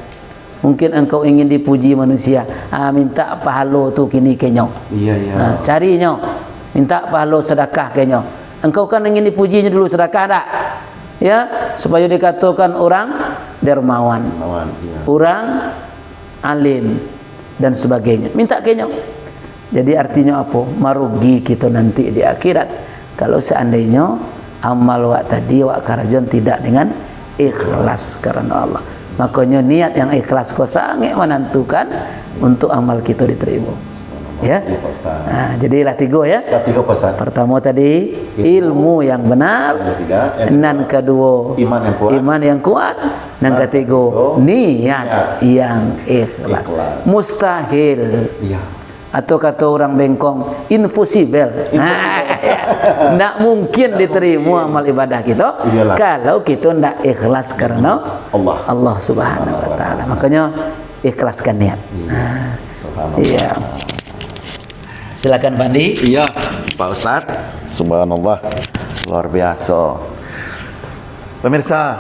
Mungkin engkau ingin dipuji manusia, ah, minta pahalo tu kini kenyo. Iya, iya. Ah, carinyo, minta pahalo sedekah kenyo. Engkau kan ingin dipujinyo dulu, sedekah ndak? Ya, supaya dikatakan orang dermawan, Dermawan, iya. orang alim, dan sebagainya. Minta kenyo. Jadi, artinyo apo? Marugi kito nanti di akhirat, kalau seandainyo amal wak tadi wak karajoan tidak dengan ikhlas karano Allah. Makonyo, niat yang ikhlas ko sangat manantukan untuk amal kito diterimo. Ya. Iya, Pak Ustaz. Nah, jadi lah tigo, ya. Lah tigo, Pak Ustaz. Pertamo tadi, Ilmu. ilmu yang benar. Yang ketiga, yang Nan kedua, keduo, iman yang kuat. iman yang kuat. Nan Nan katigo, ketigo, niat niat yang ikhlas. Ikhlas. Mustahil. Iya. Atau kato urang Bengkong, impossible. Impossible. Ndak mungkin Ndak diterimo mungkin. amal ibadah kito Iyalah. kalau kito ndak ikhlas karena Allah. Allah Subhanahu wa Taala. Makonyo, ikhlaskan niat. Iya. Nah. Subhanallah. Iya. Silakan, Pak Andi. Iya, Pak Ustaz. Subhanallah. Luar biasa. Pemirsa,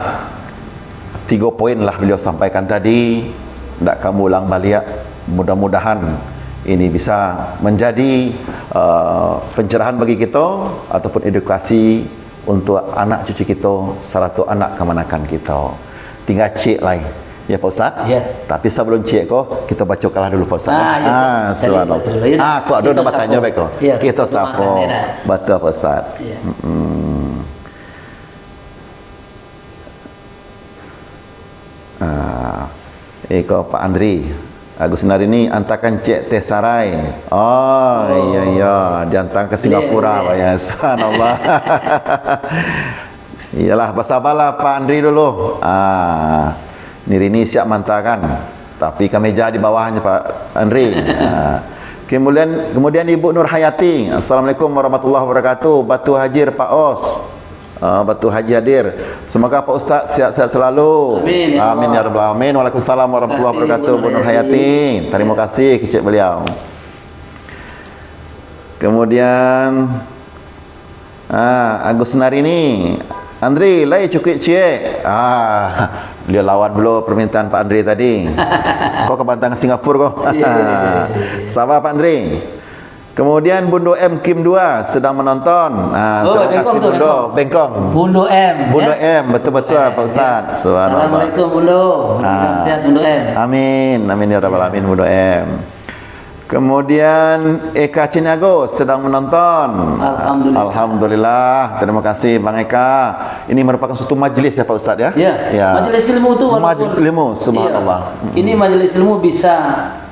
tigo poin lah beliau sampaikan tadi, ndak kami ulang baliak. Mudah-mudahan ini bisa menjadi, eh, pencerahan bagi kita ataupun edukasi untuk anak cucu kita, sarato anak kamanakan kita. Tingga ciek lai. Ya, Pak Ustaz? Ya. Tapi sabalum ciek ko, kita bacokanlah dulu, Pak Ustaz. Ah, ya, Ah, tadi subhanallah. dulu, ya. Ah, kok ada Kita nak batanyo sapa? beko? Ya, Kita kita sapa? makan, ya, dah. Betul, Pak Ustaz. Ya. Mm-mm. Ah, iko Pak Andri. Agus Narini, antakan ciek teh sarai. Oh, iya, iya. Diantakan ke Singapura, Boleh, boleh. Pak, ya. Subhanallah. Iyalah, basabarlah Pak Andri dulu. Ah, Nirini siap mantakan. Tapi ka meja di bawahnya, Pak Andri. Ah. Kemudian, kemudian Ibu Nurhayati. Assalamualaikum warahmatullahi wabarakatuh. Batu Hajir, Pak Os. Ah, Batu Haji hadir. Semoga Pak Ustaz sehat-sehat selalu. Amin, ya Amin, ya Allah. Rabbal Alamin. Waalaikumsalam warahmatullahi Terima kasih, wabarakatuh, Bu Bu Nur Hayati. Hayati. Terima kasih kecek beliau. Kemudian, ah, Agus Narini, Andri, lai cukuik ciek. Ah, beliau lawan dulu permintaan Pak Andri tadi. Kau ka bantang Singapura kau. Iya, iya, iya, iya. Sabar, Pak Andri. Kemudian Bundo M Kim dua sedang menonton. Ah, Oh, terima Bengkong kasih, tu, Bundo. Bengkong. Bengkong. Bundo M, Bundo ya? M, betul-betul, Ya, Pak Ustaz. ya. Subhanallah. Assalamualaikum, Bundo. Mudah-mudahan Ah. sehat, Bundo M. Amin. Amin ya rabbal alamin, Bundo M. Kemudian Eka Ciniago sedang menonton. Alhamdulillah. Alhamdulillah. Terima kasih, Bang Eka. Ini merupakan suatu majlis ya, Pak Ustaz, ya? Ya. Ya. Majlis ilmu tu walaupun Majlis ilmu, Iya. subhanallah. Ini majlis ilmu bisa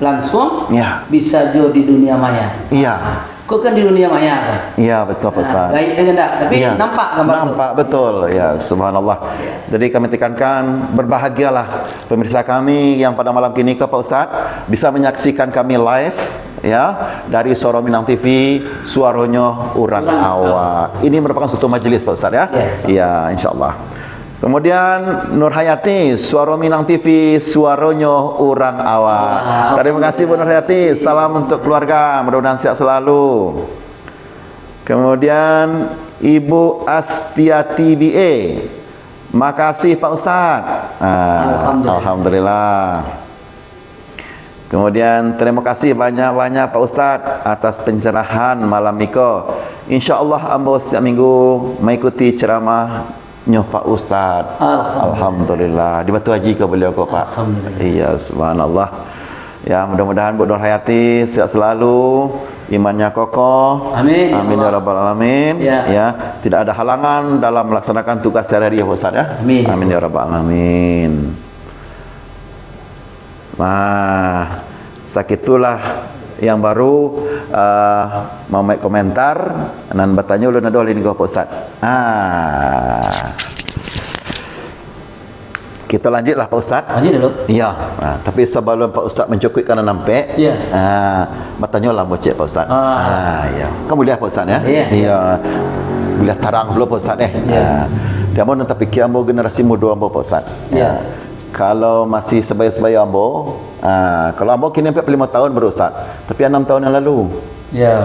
langsung, Ya. bisa jo di dunia maya. Iya. Kau kan di dunia maya, kan? Iya, betul, Pak Nah, Ustaz. gaib aja ndak, tapi Iya. nampak gambar tu. Nampak, betul. Ya, subhanallah. Iya. Jadi kami tekankan, berbahagialah pemirsa kami yang pada malam kini ke, Pak Ustaz, bisa menyaksikan kami live, ya, dari Suaro Minang T V, suaronyo urang Urang awak. Ini merupakan suatu majelis, Pak Ustaz, ya? Ya, insya Allah. Ya, insya Allah. Kemudian Nur Hayati, Suaro Minang T V, suaronyo urang awak. Wah, Terima kasih, Bu Nur Hayati. Salam untuk keluarga, mudah-mudahan sehat selalu. Kemudian Ibu Aspiati B A. Makasih, Pak Ustaz. Ah, Alhamdulillah. Alhamdulillah. Kemudian, terima kasih banyak-banyak, Pak Ustaz, atas pencerahan malam niko. Insya Allah, ambo setiap minggu mengikuti ceramah nyo Pak Ustaz. Alhamdulillah. Alhamdulillah. Di Batu Haji ko beliau ko, Pak? Alhamdulillah. Iya, subhanallah. Ya, mudah-mudahan Bu Nur Hayati sehat selalu, imannya kokoh. Amin, ya Amin, ya Allah. Rabbal Alamin. Ya. Ya, tidak ada halangan dalam melaksanakan tugas sehari-hari, ya, Pak Ustaz, ya. Amin. Amin, ya Rabbal Alamin. Nah, sakitulah yang baru, eh, mamaik komentar, nan batanyo ulun ado lin ko, Pak Ustaz. Ah. Kita lanjutlah, Pak Ustaz. Lanjut dulu. Iya. Nah, tapi sebelum Pak Ustaz mencukupi kanan nampek, iya, ah, bertanyalah ambo ciek, Pak Ustaz. Ah. Ah, iya. Kan boleh, Pak Ustaz, ya? Iya. Iya. Boleh tarang dulu, Pak Ustaz, eh. Iya. Ah. Di ambo nan tapikir ambo generasi mudo ambo, Pak Ustaz. Iya. Ya. Kalau masih sebaya-sebaya ambo, ah, kalau ambo kini ampek puluah limo tahun baru, Ustaz. Tapi anam tahun yang lalu. Ya.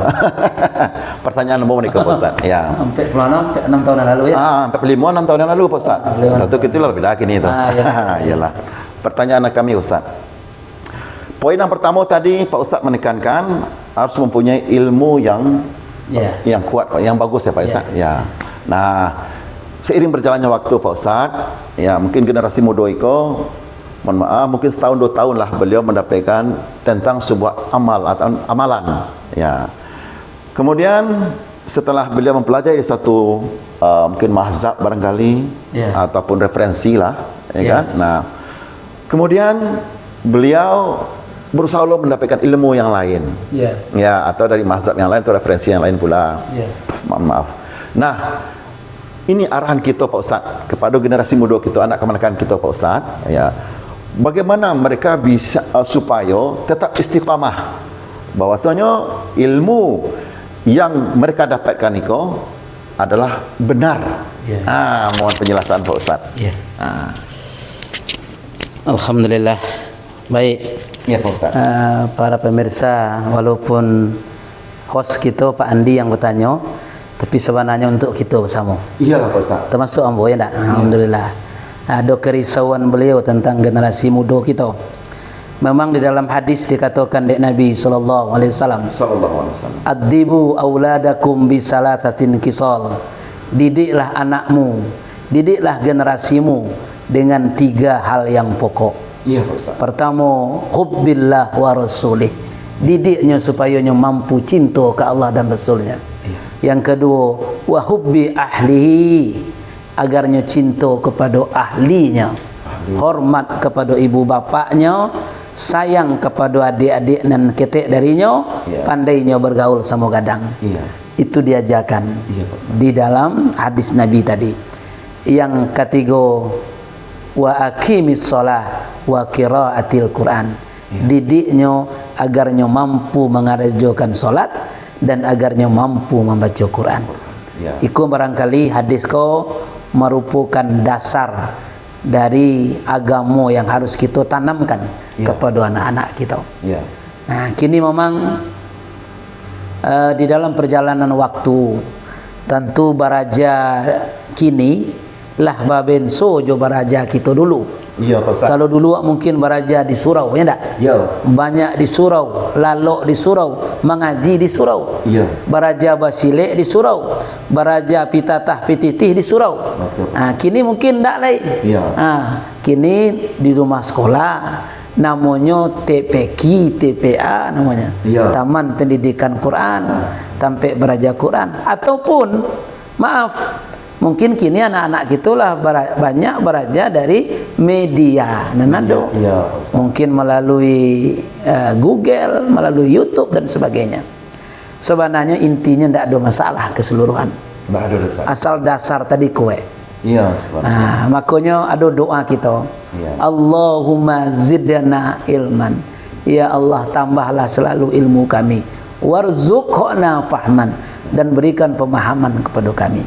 Pertanyaan ambo ni, Pak Ustaz. Ya. Ampek puluah anam, ampek anam tahun yang lalu, ya? Ah, ampek puluah limo, anam tahun yang lalu, Pak Ustaz. Ampek puluah limo. Tentu kitulah beda kini tu. Ah, iya. Iyalah. Pertanyaan kami, Ustaz. Poin yang pertama tadi, Pak Ustaz menekankan harus mempunyai ilmu yang, ya, yang kuat, Pak, yang bagus, ya, Pak, ya, Ustaz. Ya. Nah, seiring berjalannya waktu, Pak Ustaz, ya, mungkin generasi mudo iko, mohon maaf, mungkin setahun dua tahun lah beliau mendapatkan tentang sebuah amal atau amalan, ya. Kemudian, setelah beliau mempelajari satu, uh, mungkin mazhab barangkali, ya, ataupun referensi lah, ya, ya, kan? Nah, kemudian beliau berusaha untuk mendapatkan ilmu yang lain. Ya. Ya, atau dari mazhab yang lain atau referensi yang lain pula. Ya. Mohon maaf. Nah, ini arahan kita, Pak Ustaz, kepada generasi muda kita, anak kamanakan kita, Pak Ustaz, ya. Bagaimana mereka bisa, uh, supaya tetap istiqamah, bahwasanya ilmu yang mereka dapatkan itu adalah benar. Ya. Ah, mohon penjelasan, Pak Ustaz. Ya. Ah. Alhamdulillah. Baik. Ya, Pak Ustaz. Ah, para pemirsa, walaupun host kita, Pak Andi, yang bertanya, tapi sebenarnya untuk kita bersama. Iyalah, Pak Ustaz. Termasuk ambo, ya ndak? Iya. Alhamdulillah. Ada kerisauan beliau tentang generasi muda kita. Memang di dalam hadis dikatakan dek Nabi sallallahu alaihi wasallam, Sallallahu alaihi wasallam. "Addibu auladakum bi salasatin kisal." Didiklah anakmu, didiklah generasimu dengan tiga hal yang pokok. Iya, Pak Ustaz. Pertama, hubbillah wa rasulih. Didiknyo supayo nyo mampu cinto ka Allah dan Rasulnya. Iya. Yang kedua, wa hubbi ahlihi, agarnyo cinto kepada ahlinyo, Ahli. Hormat kepada ibu bapaknyo, sayang kepada adik-adik nan ketek darinyo, Iya. Pandainyo bergaul samo gadang. Iya. Itu diajarkan Iya, Pak Ustaz. Di dalam hadis Nabi tadi. Yang katigo, wa aqimis shalah wa qiraatil Quran. Ya. Didiknyo agarnyo mampu mangarajokan solat dan agarnyo mampu mambaco Quran. Ya. Iko barangkali hadis ko marupokan dasar dari agamo yang harus kito tanamkan Ya. kepada anak-anak kito. Ya. Nah, kini memang, eh, di dalam perjalanan waktu, tantu baraja kini lah babenso jo baraja kito dulu. Iya, Pak Ustaz. Kalau dulu awak mungkin baraja di surau, ya ndak? Ya. Banyak di surau, lalok di surau, mangaji di surau. Iya. Baraja basilek di surau, baraja pitatah pititih di surau. Betul. Ah, kini mungkin ndak lai. Iya. Ah, kini di rumah sekolah, namonyo T P Q, T P A namonyo. Iya. Taman Pendidikan Quran, tampek baraja Quran. Ataupun, maaf, mungkin kini anak-anak kito lah bara-, banyak baraja dari media nan ado. Iya, iya, Ustaz. Mungkin melalui, eh, Google, melalui YouTube dan sebagainya. Sebenarnya intinya ndak ada masalah keseluruhan. Ndak ada, Ustaz. Asal dasar tadi kuat. Iya, Ustaz. Nah, makanya ada doa kita. Iya. Allahumma zidna ilman. Ya Allah, tambahlah selalu ilmu kami. Warzuqna fahman. Dan berikan pemahaman kepada kami.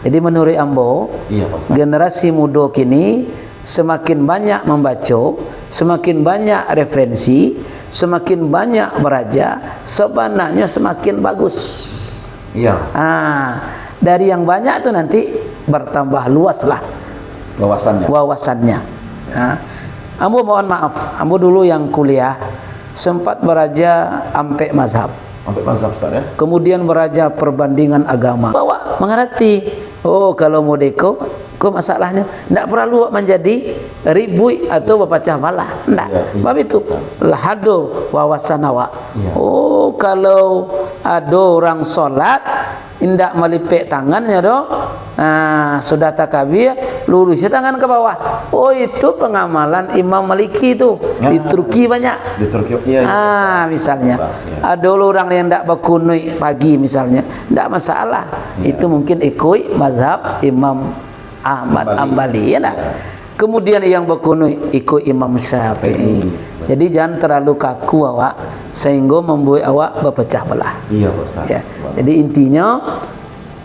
Jadi, menurut ambo, Iya, Pak Ustaz. generasi muda kini semakin banyak mambaco, semakin banyak referensi, semakin banyak baraja, sabananyo semakin bagus. Iya. Ah, dari yang banyak tu nanti bertambah luaslah Wawasannya. wawasannya. Ah, ambo mohon maaf, ambo dulu yang kuliah sempat baraja ampek mazhab. Ampek mazhab, Ustaz, ya? Kemudian baraja perbandingan agama. Awak mangarati, oh, kalau modeko, ko masalahnyo. Ndak paralu awak manjadi ribuik atau bapacah balah. Ndak. Iya, iya. Sebab itu, Ustaz. Lah ado wawasan awak. Iya. Oh, kalau ado urang solat, indak malipek tangannyo doh. Ah, sudah takabir, luruih tangan ka bawah. Oh, itu pengamalan Imam Maliki tu. Di Ah. Turki banyak. Di Turki, iya, iya, Ah, Ustaz. misalnya. Iya. Ado urang yang ndak bakunuik pagi misalnya. Ndak masalah. Iya. Itu mungkin ikuik mazhab Imam Ahmad Hambali. Hambali, ya ndak? Iya. Kemudian yang bakunuik iko Imam Syafi'i. Syafi'i. Jadi jangan terlalu kaku awak sehingga membuat awak berpecah belah. Iya, Pak Ustaz. Ya. Jadi intinya,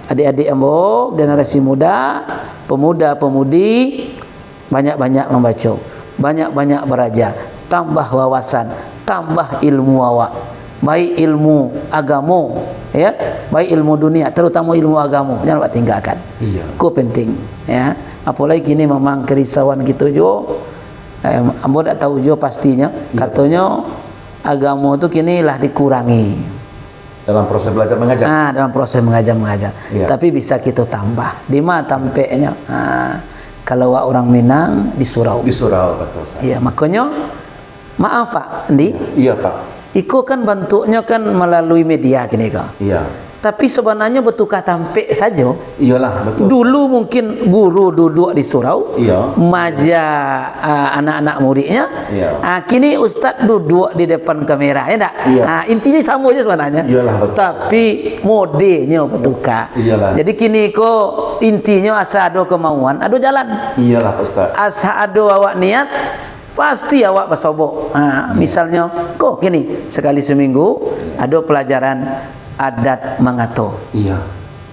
adik-adik ambo, generasi muda, pemuda-pemudi, banyak-banyak membaca, banyak-banyak belajar, tambah wawasan, tambah ilmu awak, baik ilmu agamo, ya, baik ilmu dunia, terutama ilmu agamo, jangan awak tinggalkan. Iya. Ko penting, ya. Apalagi kini memang kerisauan kito juo, eh, ambo dak tahu juo pastinyo. Iya, katonyo agamo tu kini lah dikurangi. Dalam proses belajar mengajar. Ah, dalam proses mengajar mengajar. Iya. Tapi bisa kito tambah. Di ma tampeknyo? Ah, kalau awak urang Minang, di surau. Di surau, betul, Ustaz. Iya, makonyo, maaf, Pak Andi. Iya, Pak. Iko kan bantuaknyo kan melalui media kini ko. Iya. Tapi sebenarnyo bertukar tampek sajo. Iyalah, betul. Dulu mungkin guru duduk di surau, iya, maja, ah, anak-anak muridnya. Iya. Ah, kini ustaz duduk di depan kamera, ya ndak? Iya. Ah, intinya sama saja sebenarnya. Iyalah, betul. Tapi modelnya bertukar. Iyalah. Jadi kini ko intinya asa ado kemauan, ado jalan. Iyalah, Ustaz. Asa ado awak niat, pasti awak basobok. Ha, iya. Misalnyo, ko kini, sekali seminggu, iya, ado pelajaran adat mangato. Iya.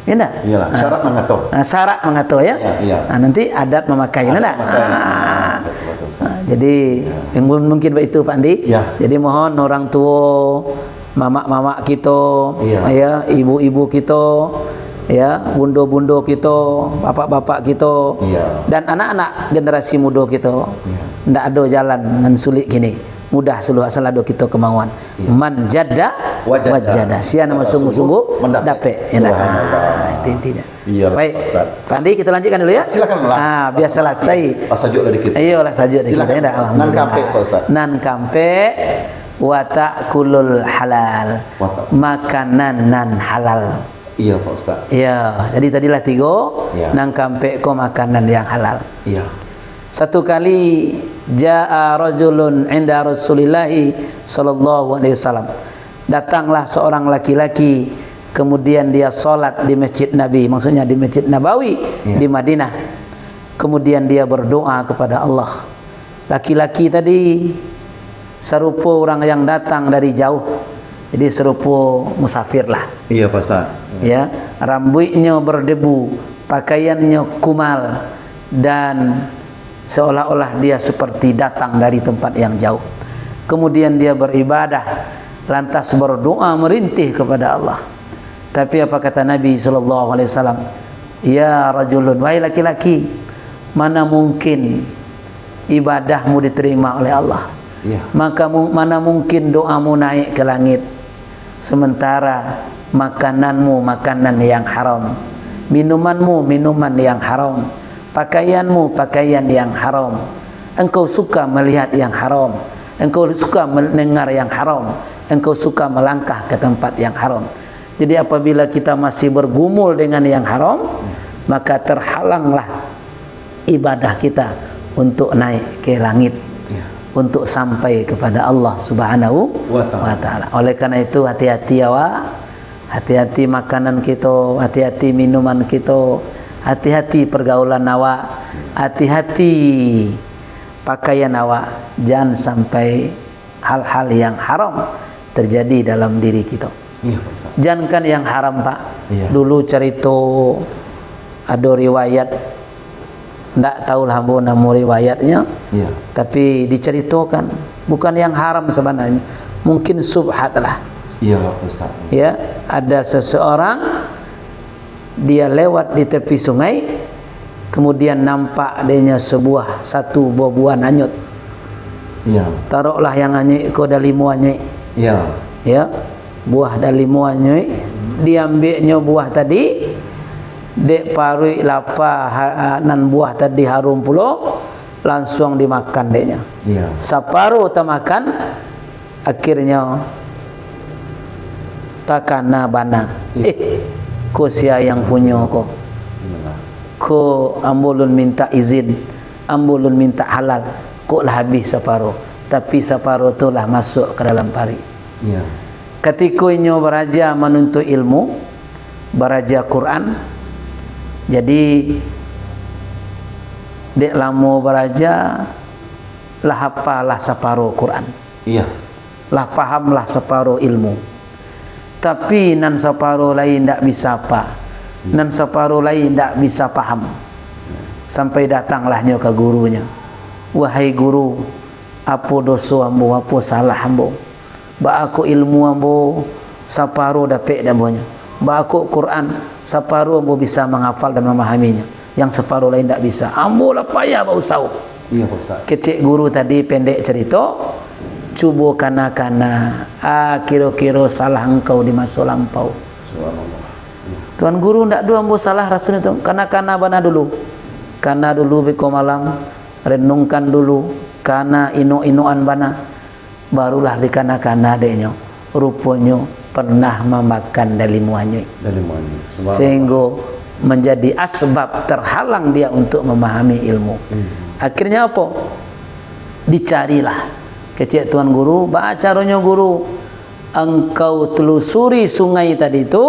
Ya ndak? Iyalah, ha, syarak mangato. Ha, syarak mangato, ya. Iya, iya. Ha, nanti adat memakai, adat memakai. Ha. Betul, betul, Ustaz. Ha, jadi, iya, mungkin, mungkin begitu, Pak Andi. Iya. Jadi, mohon orang tua, mamak-mamak kito, iya, ya, ibu-ibu kito, ya, bundo-bundo kito, bapak-bapak kito, iya, dan anak-anak generasi mudo kito. Iya. Ndak ado jalan nan sulik kini. Mudah sulu asal ado kito kemauan. Iya. Man jadda wajada. Wajada. Sia nan sungguh-sungguh, mendapek. Dapek. Ya, nah. Subhanallah. Ah, itu intinya. Iya, baik, Pak Ustaz. Pak Andi, kita lanjutkan dulu, ya. Silakan lah. Ah, biasalah, saya. Lah sajuk dari kita. Iya, lah sajuk dari kita. Silakan. Ya, dah, alhamdulillah. Nan kampek, Pak Ustaz. Nan kampek, wa ta'kulul halal. Wa ta'kul. Makanan nan halal. Iya, Pak Ustaz. Iya, jadi tadilah tigo, iya, nan kampek ko makanan yang halal. Iya. Satu kali, jaa rajulun inda Rasulillahi sallallahu alaihi wasallam. Datanglah seorang laki-laki, kemudian dia salat di Masjid Nabi, maksudnya di Masjid Nabawi, iya, di Madinah. Kemudian dia berdoa kepada Allah. Laki-laki tadi sarupo urang yang datang dari jauh. Jadi sarupo musafir lah. Iya, Pak Ustaz. Ya, rambuiknyo berdebu, pakaiannyo kumal, dan seolah-olah dia seperti datang dari tempat yang jauh. Kemudian dia beribadah, lantas berdoa merintih kepada Allah. Tapi apa kata Nabi sallallahu alaihi wasallam? "Ya rajulun, wahai laki-laki, mana mungkin ibadahmu diterima oleh Allah? Iya. Maka mu-, mana mungkin doamu naik ke langit, sementara makananmu makanan yang haram, minumanmu minuman yang haram, pakaianmu pakaian yang haram, engkau suka melihat yang haram, engkau suka mendengar yang haram, engkau suka melangkah ke tempat yang haram." Jadi, apabila kita masih bergumul dengan yang haram, maka terhalanglah ibadah kita untuk naik ke langit, ya, untuk sampai kepada Allah Subhanahu wa Ta'ala. Wa Ta'ala. Oleh karena itu, hati-hati awak, hati-hati makanan kita, hati-hati minuman kita, hati-hati pergaulan awak, hati-hati pakaian awak, jangan sampai hal-hal yang haram terjadi dalam diri kita. Iya, Pak Ustaz. Jangankan yang haram, Pak. Iya. Dulu cerita, ada riwayat, ndak tahulah ambo namo riwayatnya, iya, tapi diceritakan, bukan yang haram sebenarnya, mungkin syubhat lah. Iya, Pak Ustaz. Ya, ada seseorang dia lewat di tepi sungai, kemudian nampak denyo sebuah satu buah-buahan anyut. Iya. Taruhlah yang anyuik ko dalimo anyuik. Iya. Ya, buah dalimo anyuik, diambiaknyo buah tadi, dek paruik lapa ha-, nan buah tadi harum pulo, lansuang dimakan deknyo. Iya. Saparo tamakan, akhirnyo takana bana. Iya. Eh, ko sia yang punyo ko? Iyalah. Ko ambo lun mintak izin, ambo lun mintak halal, kok lah habih saparo. Tapi saparo tu lah masuak ka dalam paruik. Iya. Katiko inyo baraja manuntuik ilmu, baraja Quran, jadi Dek lamo baraja, lah hapa lah saparo Quran. Iya. Lah paham lah saparo ilmu. Tapi nan saparo lai ndak bisa apa. Nan saparo lai ndak bisa paham. Sampai datanglah nyo ka gurunyo. "Wahai guru, apo doso ambo, apo salah ambo? Baa kok ilmu ambo saparo dapek dek ambo nyo? Baa kok Quran saparo ambo bisa manghafal dan mamahaminyo, yang saparo lai ndak bisa? Ambo lah payah bausaho." Iya, Pak Ustaz. Kecek guru tadi, pendek cerito, cubo kana-kana, ah, kiro-kiro salah engkau di maso lampau. Subhanallah. Iya. "Tuan Guru, ndak ado ambo salah rasonyo tu. Kana-kana bana dulu. Kana dulu beko malam, renungkan dulu, kana inok-inokan bana. Barulah dikana-kana dek nyo. Ruponyo pernah mamakan dalimo anyuik." Dalimo anyuik. Subhanallah. Sehingga menjadi asbab terhalang dia untuk memahami ilmu. Hmm. Akhirnya apo? Dicarilah. Kecek Tuan Guru, "Baa caronyo, Guru?" "Engkau telusuri sungai tadi tu,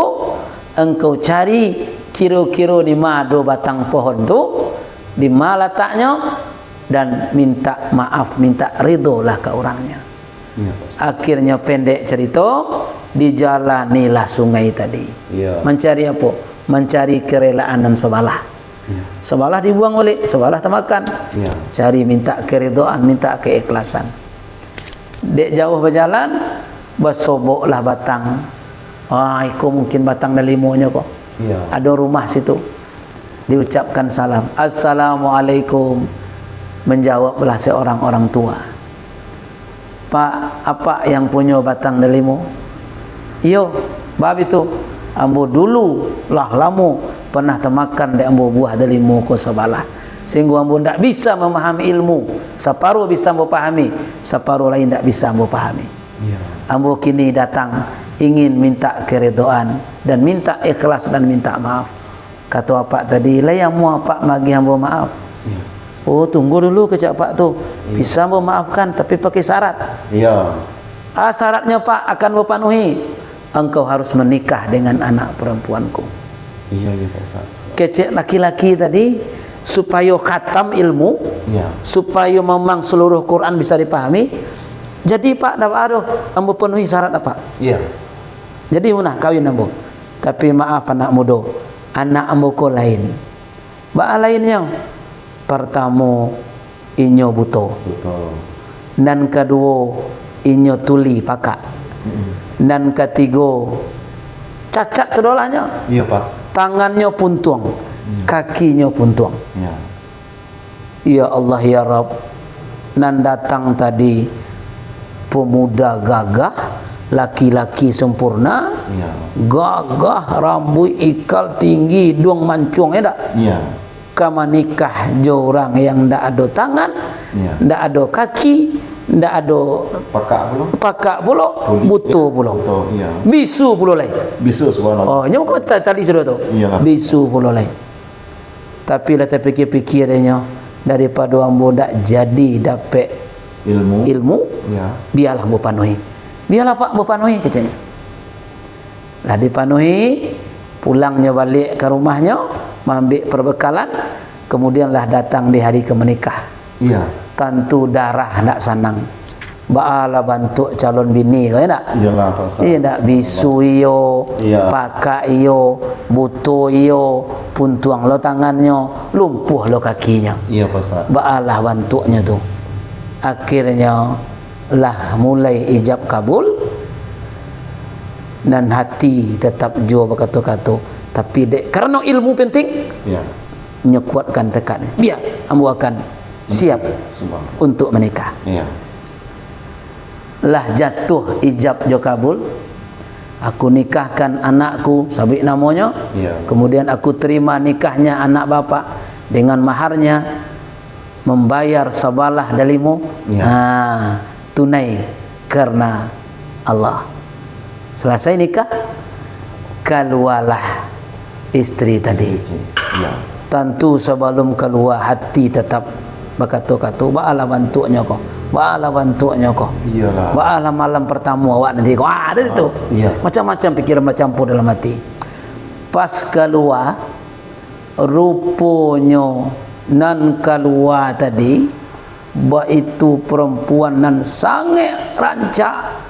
engkau cari kiro-kiro di ma ado batang pohon tu, di ma lataknyo, dan minta maaf, minta ridho lah ka urangnya." Iya, Pak Ustaz. Akhirnya, pendek cerito, dijalanilah sungai tadi. Iya. Mancari apo? Mancari kerelaan nan sabalah. Iya. Sabalah dibuang balik, sabalah tamakan. Iya. Cari minta keridhaan, minta keikhlasan. Dek jauh bajalan, basoboklah batang. Ah, iko mungkin batang dalimonyo ko. Iya. Ado rumah situ. Diucapkan salam. "Assalamualaikum." Menjawablah seorang orang tua. "Pak, apak yang punyo batang dalimo?" "Iyo, baa bitu?" "Ambo dulu, lah lamo, pernah tamakan dek ambo buah dalimo ko sabalah. Sahinggo ambo ndak bisa mamahami ilmu. Saparo bisa ambo pahami, saparo lai ndak bisa ambo pahami. Iya. Ambo kini datang ingin minta keridhaan dan minta ikhlas dan minta maaf." Kato apak tadi, "Lai amuah apak magiah ambo maaf?" Iya. "Oh, tunggu dulu," kecek apak tu. Iya. "Bisa ambo maafkan, tapi pakai syarat." Iya. "Ah, syaratnyo, Pak, akan ambo panuhi. Engkau harus menikah dengan anak perempuanku." Iya, iya, Pak Ustaz. Kecek laki-laki tadi, supayo khatam ilmu, iya, supayo memang seluruh Quran bisa dipahami. "Jadi, Pak, ndak baa doh, ambo penuhi syarat apak." Iya. "Jadi, ma nah, kawin ambo. Tapi maaf, anak mudo, anak ambo ko lain." "Baa lainnyo?" "Partamo, inyo buto. Buto. Nan kaduo, inyo tuli pakak. Mm-mm. Nan katigo, cacat sadolahnyo. Iya, Pak. Tangannyo puntuang, hmm, kakinyo puntuang." Iya. Ya Allah, ya Rabb, nan datang tadi pemuda gagah, laki-laki sempurna, iya, gagah, rambuik ikal tinggi, iduang mancuang, ya ndak? Iya. Ka manikah jo urang yang ndak ado tangan, iya, ndak ado kaki, ndak ado pakak pulo. Pakak pulo, kulik, buto pulo. Buto, iya. Bisu pulo lai. Bisu, subhanallah. Oh, nyo ko ta-, tali sudah tu. Iyalah. Bisu pulo lai. Tapi lah tapikia-pikia dek nyo, daripado ambo ndak jadi dapek ilmu, ilmu, ya, bialah ambo panuhi. "Bialah, Pak, ambo panuhi," keceknyo. Lah dipanuhi, pulangnyo baliak ka rumahnyo, maambiak perbekalan, kemudian lah datang di hari ka manikah. Iya. Tantu darah ndak sanang. Baalah bantuak calon bini ko, ya ndak? Iyalah, Pak Ustaz. Iya ndak? Bisu iyo, iya, pakak iyo, buto iyo, puntuang lo tangannyo, lumpuah lo kakinyo. Iya, Pak Ustaz. Baalah bantuaknyo tu. Akhirnyo lah mulai ijab kabul, nan hati tatap juo bakato-kato, tapi dek karano ilmu penting, iya, nyo kuatkan tekadnyo. "Bia, ambo akan siap, subhanallah, untuk menikah." Iya. Lah jatuah ijab jo kabul, "Aku nikahkan anakku," sabuik namonyo, iya, "kemudian aku terima nikahnya anak bapak dengan maharnya, membayar sabalah dalimo, iya, ha, tunai karena Allah." Selesai nikah, kalualah istri tadi. Istri, ya. Tantu sabalum kalua, hati tatap bakato-kato, "Baalah bantuaknyo ko, baalah bantuaknyo ko." Iyalah. "Baalah malam partamo awak nanti ko." Ah, tadi tu. Iya. Macam-macam pikiran bacampur dalam hati. Pas kalua, ruponyo Nan kalua tadi, baitu perempuan nan sangaik rancak,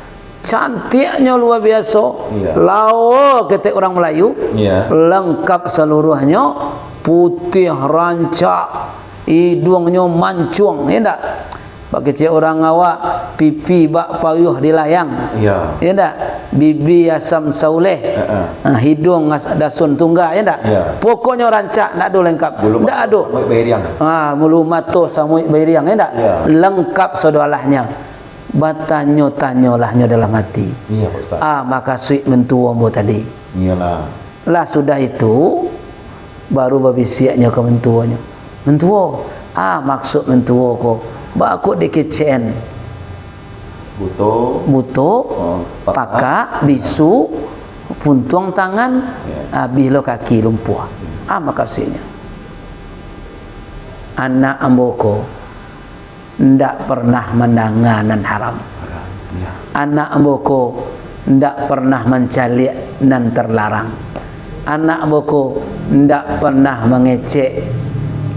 cantiknyo lua biaso, Iya. lao ketek urang Melayu, Iya. lengkap seluruhnyo, putiah rancak, iduangnyo mancuang, ya ndak? Bak kecek urang awak, pipi bak payuah di layang. Iya. Ya ndak? Bibi asam sauleh. Heeh. Ah, hiduang as-, dasun tungga, ya ndak? Iya. Pokoknyo rancak, ndak ado lengkap. Bulu Ndak mato ado. samuik bairiang. Ah, bulu mato samuik bairiang, ya ndak? Iya. Lengkap sadoalahnyo. Batanyo-tanyolah nyo dalam ati. Iya, Pak Ustaz. Ah, makasuik mentuo ambo tadi. Iyalah. Lah sudah itu, baru babisiaknyo ka mentuonyo. "Mentuo, ah, maksud mentuo ko, baa kok dikecekan?" Buto. Buto, Oh, pakak. pakak, bisu, puntuang tangan, Ya. abih lo kaki lumpuah. Ah, makasuiknyo. Anak ambo ko, ndak pernah mandanga nan haram. Haram, ya. Anak ambo ko ndak pernah mancaliak nan terlarang. Anak ambo ko ndak pernah mangecek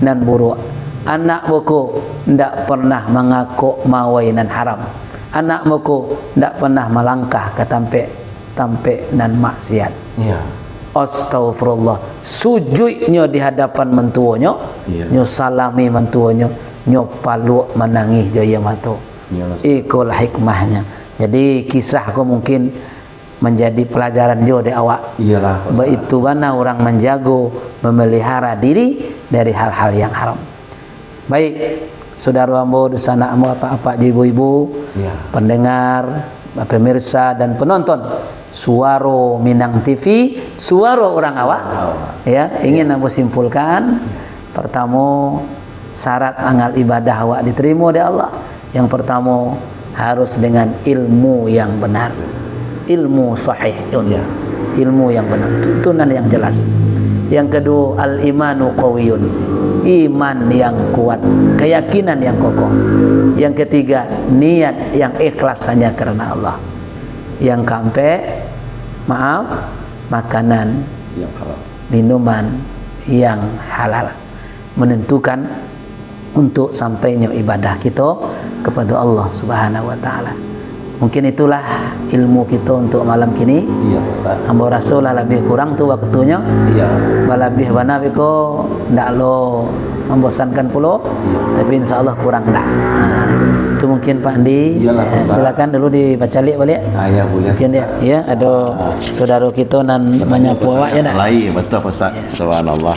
nan buruak. Anak ambo ko ndak pernah mangakok mawai nan haram. Anak ambo ko ndak pernah malangkah ka tampek tampek nan maksiat. Iya. Astagfirullah. Sujuiknyo di hadapan mentuonyo, Iya. nyo salami mentuonyo, nyo paluak manangih jo aia mato. Iyalah, Ustaz. Ikolah hikmahnyo. Jadi, kisah ko mungkin manjadi pelajaran jo dek awak. Iyalah, Ustaz. Baitu bana urang manjago, memelihara diri dari hal-hal yang haram. Baik, saudara ambo, dunsanak ambo, apak-apak jo ibu-ibu, Ya. pendengar, pemirsa, dan penonton Suaro Minang T V, suaro urang awak. Awak. Ya, ingin Ya. ambo simpulkan, pertamo, syarat anggal ibadah awak diterimo dek Allah. Yang pertamo, harus dengan ilmu yang benar. Ilmu sahih, Ya. ilmu yang benar. Itu, itu nan yang jelas. Yang kedua, al-imanu qawiyun. Iman yang kuat, keyakinan yang kokoh. Yang ketiga, niat yang ikhlas hanya karena Allah. Yang keempat, maaf, makanan, Yang halal. minuman yang halal. Menentukan untuk sampainyo ibadah kito kepada Allah Subhanahu wa Ta'ala. Mungkin itulah ilmu kito untuk malam kini. Iya, Pak Ustaz. Ambo raso lah labiah kurang tu waktunyo. Iya. Balabiah bana beko ndak lo mambosankan pulo, Iya. tapi insya Allah kurang dah. Ha, itu mungkin Pak Andi. Iyalah, Eh, Pak Ustaz. silakan dulu dibacaliak baliak. Ah, ya, boleh, Mungkin dia, Ustaz. ya, ada Ah. saudara kita nan Kita manyapu tanya awak, ya, Ustaz. nak? Lai, betul, Pak Ustaz. Ya. Subhanallah.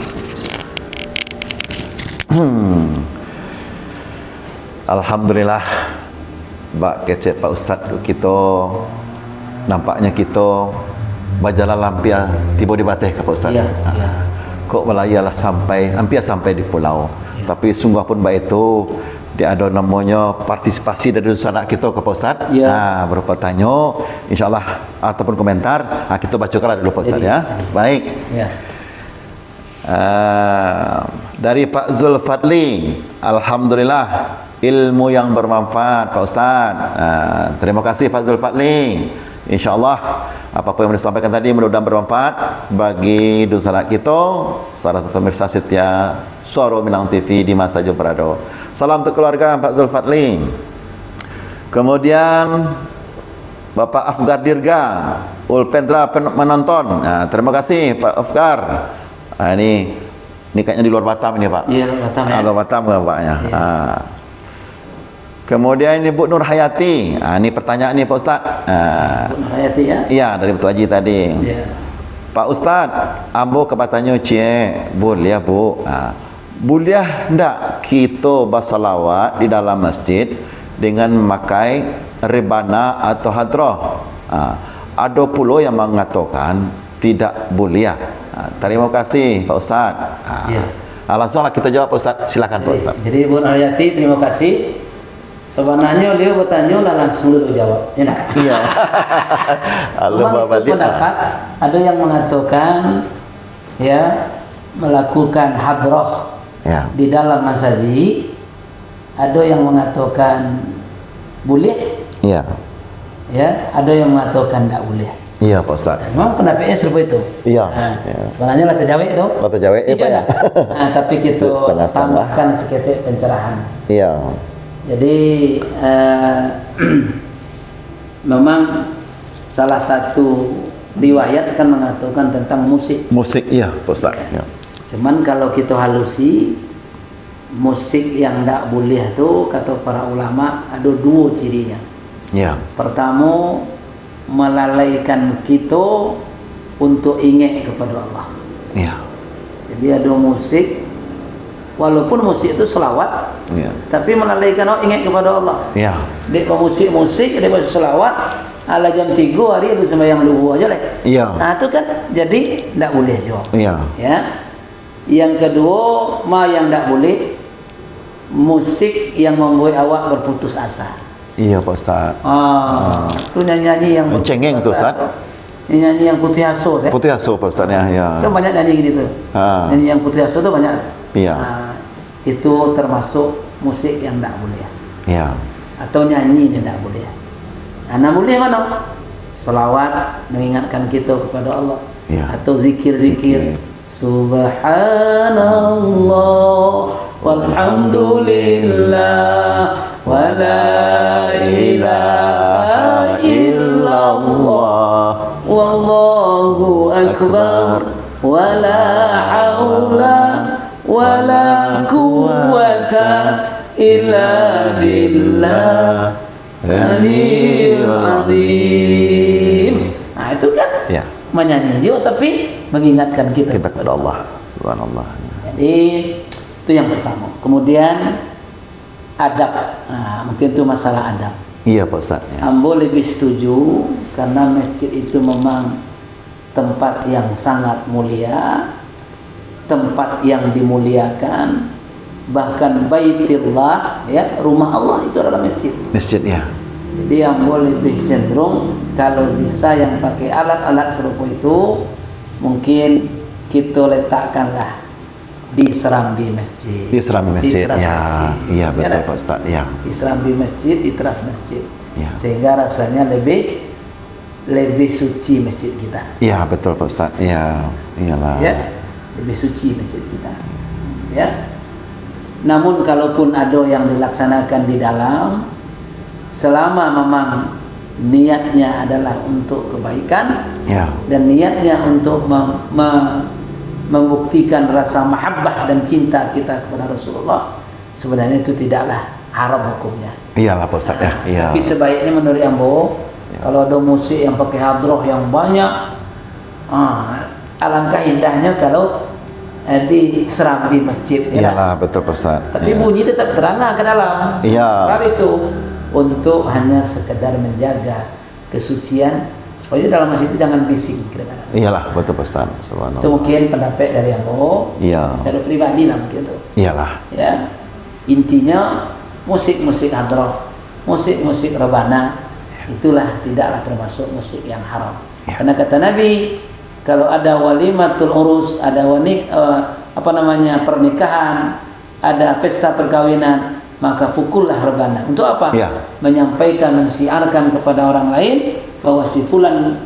Hmm. Alhamdulillah, bak kecek Pak Ustaz tu kito, nampaknyo kito bajalan lampia tibo di bateh ka Pak Ustaz. Iya, Ha. iya. Kok balayia lah sampai, ampia sampai di pulau. Iya. Tapi sungguah pun baitu, di ado namonyo partisipasi dari dunsanak kito ka Pak Ustaz. Iya. Ha, berupa tanyo, insyaallah, ataupun komentar, ha, kito bacokanlah dulu Pak Ustaz, Jadi, ya. Baik. Iya. Ah, dari Pak Zulfadli, alhamdulillah, ilmu yang bermanfaat, Pak Ustaz. Ah, terima kasih, Pak Zulfadli. Insyaallah, apa-apa yang disampaikan tadi mudah-mudahan bermanfaat bagi dunsanak kito, salah satu pemirsa setia Suaro Minang T V di mana saja berada. Salam untuk keluarga, Pak Zulfadli. Kemudian, Bapak Afgar Dirga, Ulpendra pen-, menonton. Ah, terima kasih, Pak Afgar. Ah, ini, ini kayaknya di luar Batam ini, Pak. Iya, luar Batam, ya. Ah, luar Batam, nampaknya. Iya. Ah. Kemudian ini Bu Nur Hayati. Ah, ini pertanyaan nih, Pak Ustaz. Ah. Bu Nur Hayati, ya? Iya, dari Bu Haji tadi. Iya. Pak Ustaz, ambo ka batanyo ciek, buliah, Bu? Ah, buliah ndak kito basalawat di dalam masjid dengan mamakai rebana atau hadroh? Ah, ado pulo yang mangatokan tidak buliah. Ah, tarimo kasih, Pak Ustaz. Ah, Iya. ah, langsunglah kito jawab, Pak Ustaz. Silakan, Pak Ustaz. Jadi, jadi, Bu Nur Hayati, terima kasih. Sabananyo, baliau batanyo lah langsung dulu jawab, ya ndak? Iya. Memang itu pendapat, ado yang mangatokan, ya, malakukan hadroh Ya. di dalam masajik, ado yang mangatokan buliah, Ya. ya, ado yang mangatokan ndak buliah. Iya, Pak Ustaz. Memang pendapatnya serupa itu. Iya, Nah, iya. Sebenarnya lah terjawab itu. Lah terjawab, ya, Pak, ya? Nah, tapi kita Setengah-setengah. Tambahkan seketek pencerahan. Iya. Jadi, eh, memang salah satu riwayat kan mengatakan tentang musik. Musik, iya, Pak Ustaz. Ya. Cuman kalau kita halusi, musik yang ndak boleh tu, kata para ulama, ada dua cirinya. Ya. Pertama, melalaikan kita untuk ingat kepada Allah. Ya. Jadi ada musik, walaupun musik itu selawat, Ya. tapi melalaikan awak ingat kepada Allah. Ya. Dek musik-musik, dek selawat, ala jam tiga hari lu sembahyang luhur aja lah. Ya. Nah, itu kan jadi ndak boleh juga. Ya. Ya. Yang kedua, ma yang ndak boleh, musik yang membuat awak berputus asa. Iya, Pak Ustaz. Ah, Ah. tu nyanyi-nyanyi yang Cengeng tu, berputus asa Ustaz. tu. Nyanyi yang putus asa, eh. Putus asa, Pak Ustaz, ya, ya. Kan banyak nyanyi gitu tu. Ah. Nyanyi yang putus asa tu banyak. Iya. Ah, itu termasuk musik yang ndak boleh. Iya. Atau nyanyi ni ndak boleh. Nah, nan boleh mano? Selawat mengingatkan kita kepada Allah. Iya. Atau zikir-zikir. Zikir. Subhanallah, walhamdulillah, wala ilaha illallah, wallahu akbar, wala haula wala quwwata illa billah. Aliyul Azim. Nah, itu kan Ya. menyanyi juga, tapi mengingatkan kita Kita kepada Allah. Subhanallah. Jadi, itu yang pertama. Kemudian, adab. Nah, mungkin itu masalah adab. Iya, Pak Ustaz. Ya. Ambo lebih setuju karena masjid itu memang tempat yang sangat mulia, tempat yang dimuliakan, bahkan Baitillah, ya, rumah Allah itu adalah masjid. Masjid, ya. Jadi, ambo lebih cenderung, kalau bisa yang pakai alat-alat serupa itu, mungkin kita letakkanlah di serambi masjid. Di serambi masjid, teras ya. Masjid. Iya, Ya, betul, tak? Pak Ustaz, ya. Di serambi masjid, di teras masjid. Ya. Sehingga rasanya lebih, lebih suci masjid kita. Iya, betul, Pak Ustaz. Iya, iyalah. Ya, lebih suci masjid kita. Ya. Namun, kalaupun ada yang dilaksanakan di dalam, selama memang niatnya adalah untuk kebaikan Ya. dan niatnya untuk mem-, me-, membuktikan rasa mahabbah dan cinta kita kepada Rasulullah, sebenarnya itu tidaklah haram hukumnya. Iyalah, Pak Ustaz, ya. Iya. Tapi sebaiknya menurut ambo, Ya. kalau ada musik yang pakai hadroh yang banyak, ah, alangkah indahnya kalau, eh, di serambi masjid, ya Iyalah, tak? betul, Pak Ustaz. Tapi Iya. bunyi tetap terangah ke dalam. Iya. Sebab itu, untuk hanya sekedar menjaga kesucian, supaya dalam masjid itu jangan bising, kira-kira. Iyalah, betul, Pak Ustaz. Subhanallah. Itu mungkin pendapat dari ambo. Iya. Secara pribadi lah mungkin tu. Iyalah. Ya. Intinya, musik-musik hadroh, musik-musik rebana, itulah tidaklah termasuk musik yang haram. Ya. Karena kata Nabi, kalau ada walimatul urus, ada wani-, eh, apa namanya, pernikahan, ada pesta perkawinan, maka pukullah rebana. Untuk apa? Ya. Menyampaikan, mensiarkan kepada orang lain bahwa si fulan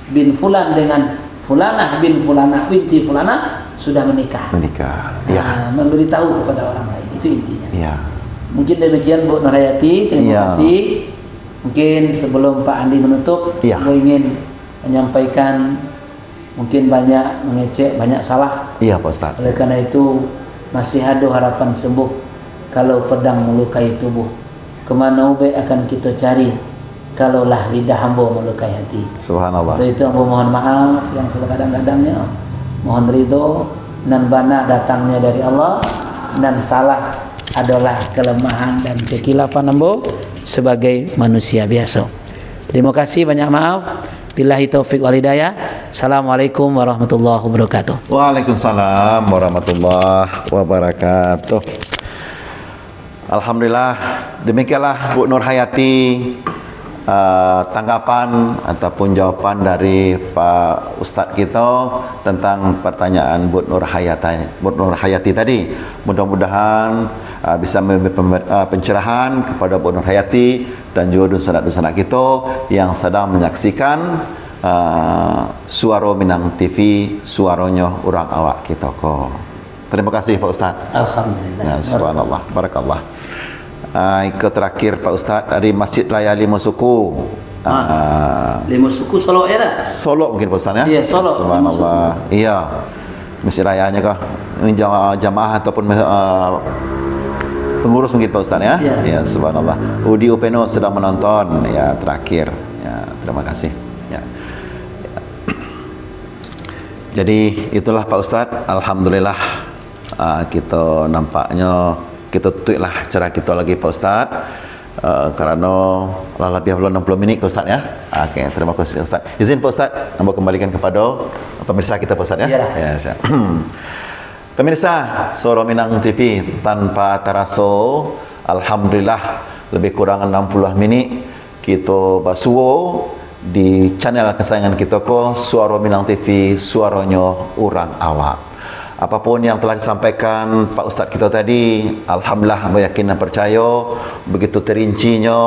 bin fulan dengan fulanah bin fulanah binti fulanah sudah menikah. Menikah. Ya. Ah, memberitahu kepada orang lain. Itu intinya. Ya. Mungkin demikian, Bu Nurhayati. Terima Ya. kasih. Mungkin sebelum Pak Andi menutup, Ya. ambo ingin menyampaikan, mungkin banyak mengecek, banyak salah. Iya, Pak Ustaz. Oleh karena itu, masih ada harapan sembuh kalau pedang melukai tubuh. Kemana ubek akan kita cari, kalaulah lidah ambo melukai hati? Subhanallah. Untuk itu, ambo mohon maaf yang segadang-gadangnya. Mohon ridho, nan bana datangnya dari Allah, nan salah adalah kelemahan dan kekilafan ambo sebagai manusia biasa. Terima kasih, banyak maaf. Billahi taufik wal hidayah. Assalamualaikum warahmatullahi wabarakatuh. Waalaikumsalam warahmatullahi wabarakatuh. Alhamdulillah, demikianlah, Bu Nurhayati, eh, tanggapan ataupun jawapan dari Pak Ustaz kita tentang pertanyaan Bu Nurhayati, Bu Nurhayati tadi. Mudah-mudahan, eh, bisa memberi pembe-, eh, pencerahan kepada Bu Nurhayati dan juga dunsanak-dunsanak kita yang sedang menyaksikan, ah, Suaro Minang T V, suaronyo urang awak kito ko. Terima kasih, Pak Ustaz. Alhamdulillah. Ya, subhanallah, barakallah. Ah, iko terakhir, Pak Ustaz, dari Masjid Raya Limo Suku. Ah, Limo Suku Solok, ya, tak? Solok mungkin, Pak Ustaz, ya? Iya, Solok, Limo Suku. Subhanallah. Iya. Masjid Rayanya kah? Ini jama-, jamaah ataupun, ah, pengurus mungkin, Pak Ustaz, ya? Iya. Ya, subhanallah. Udi Upeno sedang menonton, ya, terakhir. Ya, terima kasih. Ya. Jadi, itulah, Pak Ustaz. Alhamdulillah, ah, kito nampaknyo, kito tutuiklah acara kito lagi, Pak Ustaz. Ah, karano lah labiah pulo enam puluh minit, Pak Ustaz, ya. Oke, terima kasih, Ustaz. Izin, Pak Ustaz, ambo kembalikan kepada pemirsa kita, Pak Ustaz, ya. Iyalah. Ya, siap. Pemirsa, Suaro Minang T V, tanpa taraso, alhamdulillah, lebih kurang enam puluh minit kito basuo di channel kesayangan kito ko, Suaro Minang T V, suaronyo urang awak. Apapun yang telah disampaikan Pak Ustaz kito tadi, alhamdulillah, ambo yakin dan percayo, begitu terincinyo,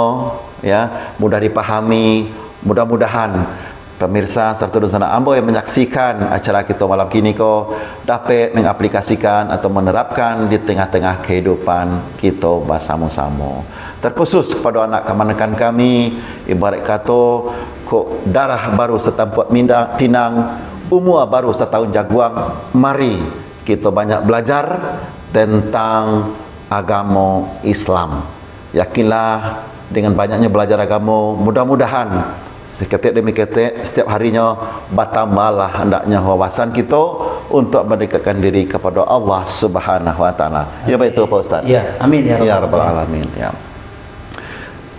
ya, mudah dipahami. Mudah-mudahan pemirsa sarato dunsanak ambo yang manyaksikan acara kito malam kini ko dapek mengaplikasikan atau menerapkan di tengah-tengah kehidupan kito basamo-samo. Terkhusus kepada anak kamanakan kami, ibarat kato, kok darah baru satampuak minda-, pinang, umua baru satahun jaguang, mari kito banyak balajar tentang agamo Islam. Yakinlah, dengan banyaknyo balajar agamo, mudah-mudahan saketek demi ketek, setiap harinyo batambahlah hendaknyo wawasan kito untuk mendekatkan diri kepada Allah Subhanahu wa Taala. Ya, baik itu, Pak Ustaz. Ya, amin, ya Rabbal Alamin. Ya.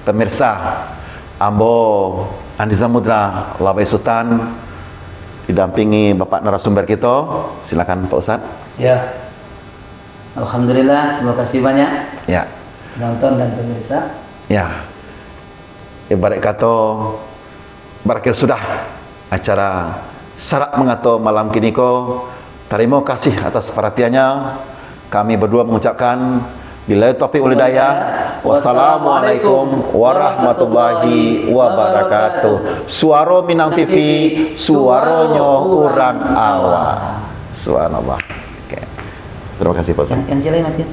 Pemirsa, ambo Andi Samudra, Labai Sutan, didampingi Bapak narasumber kito. Silakan, Pak Ustaz. Ya. Alhamdulillah, terima kasih banyak. Ya. Penonton dan pemirsa. Ya. Ibarat kato, barakhir sudah acara Sarak Mangato malam kini ko. Tarimo kasih atas parhatiannyo. Kami badua mangucapkan, billahi taufiq wal hidayah. Wassalamualaikum warahmatullahi wabarakatuh. Suaro Minang T V, suaronyo urang awak. Subhanallah. Oke. Terima kasih, Pak Ustaz. Yang, yang cilik mati.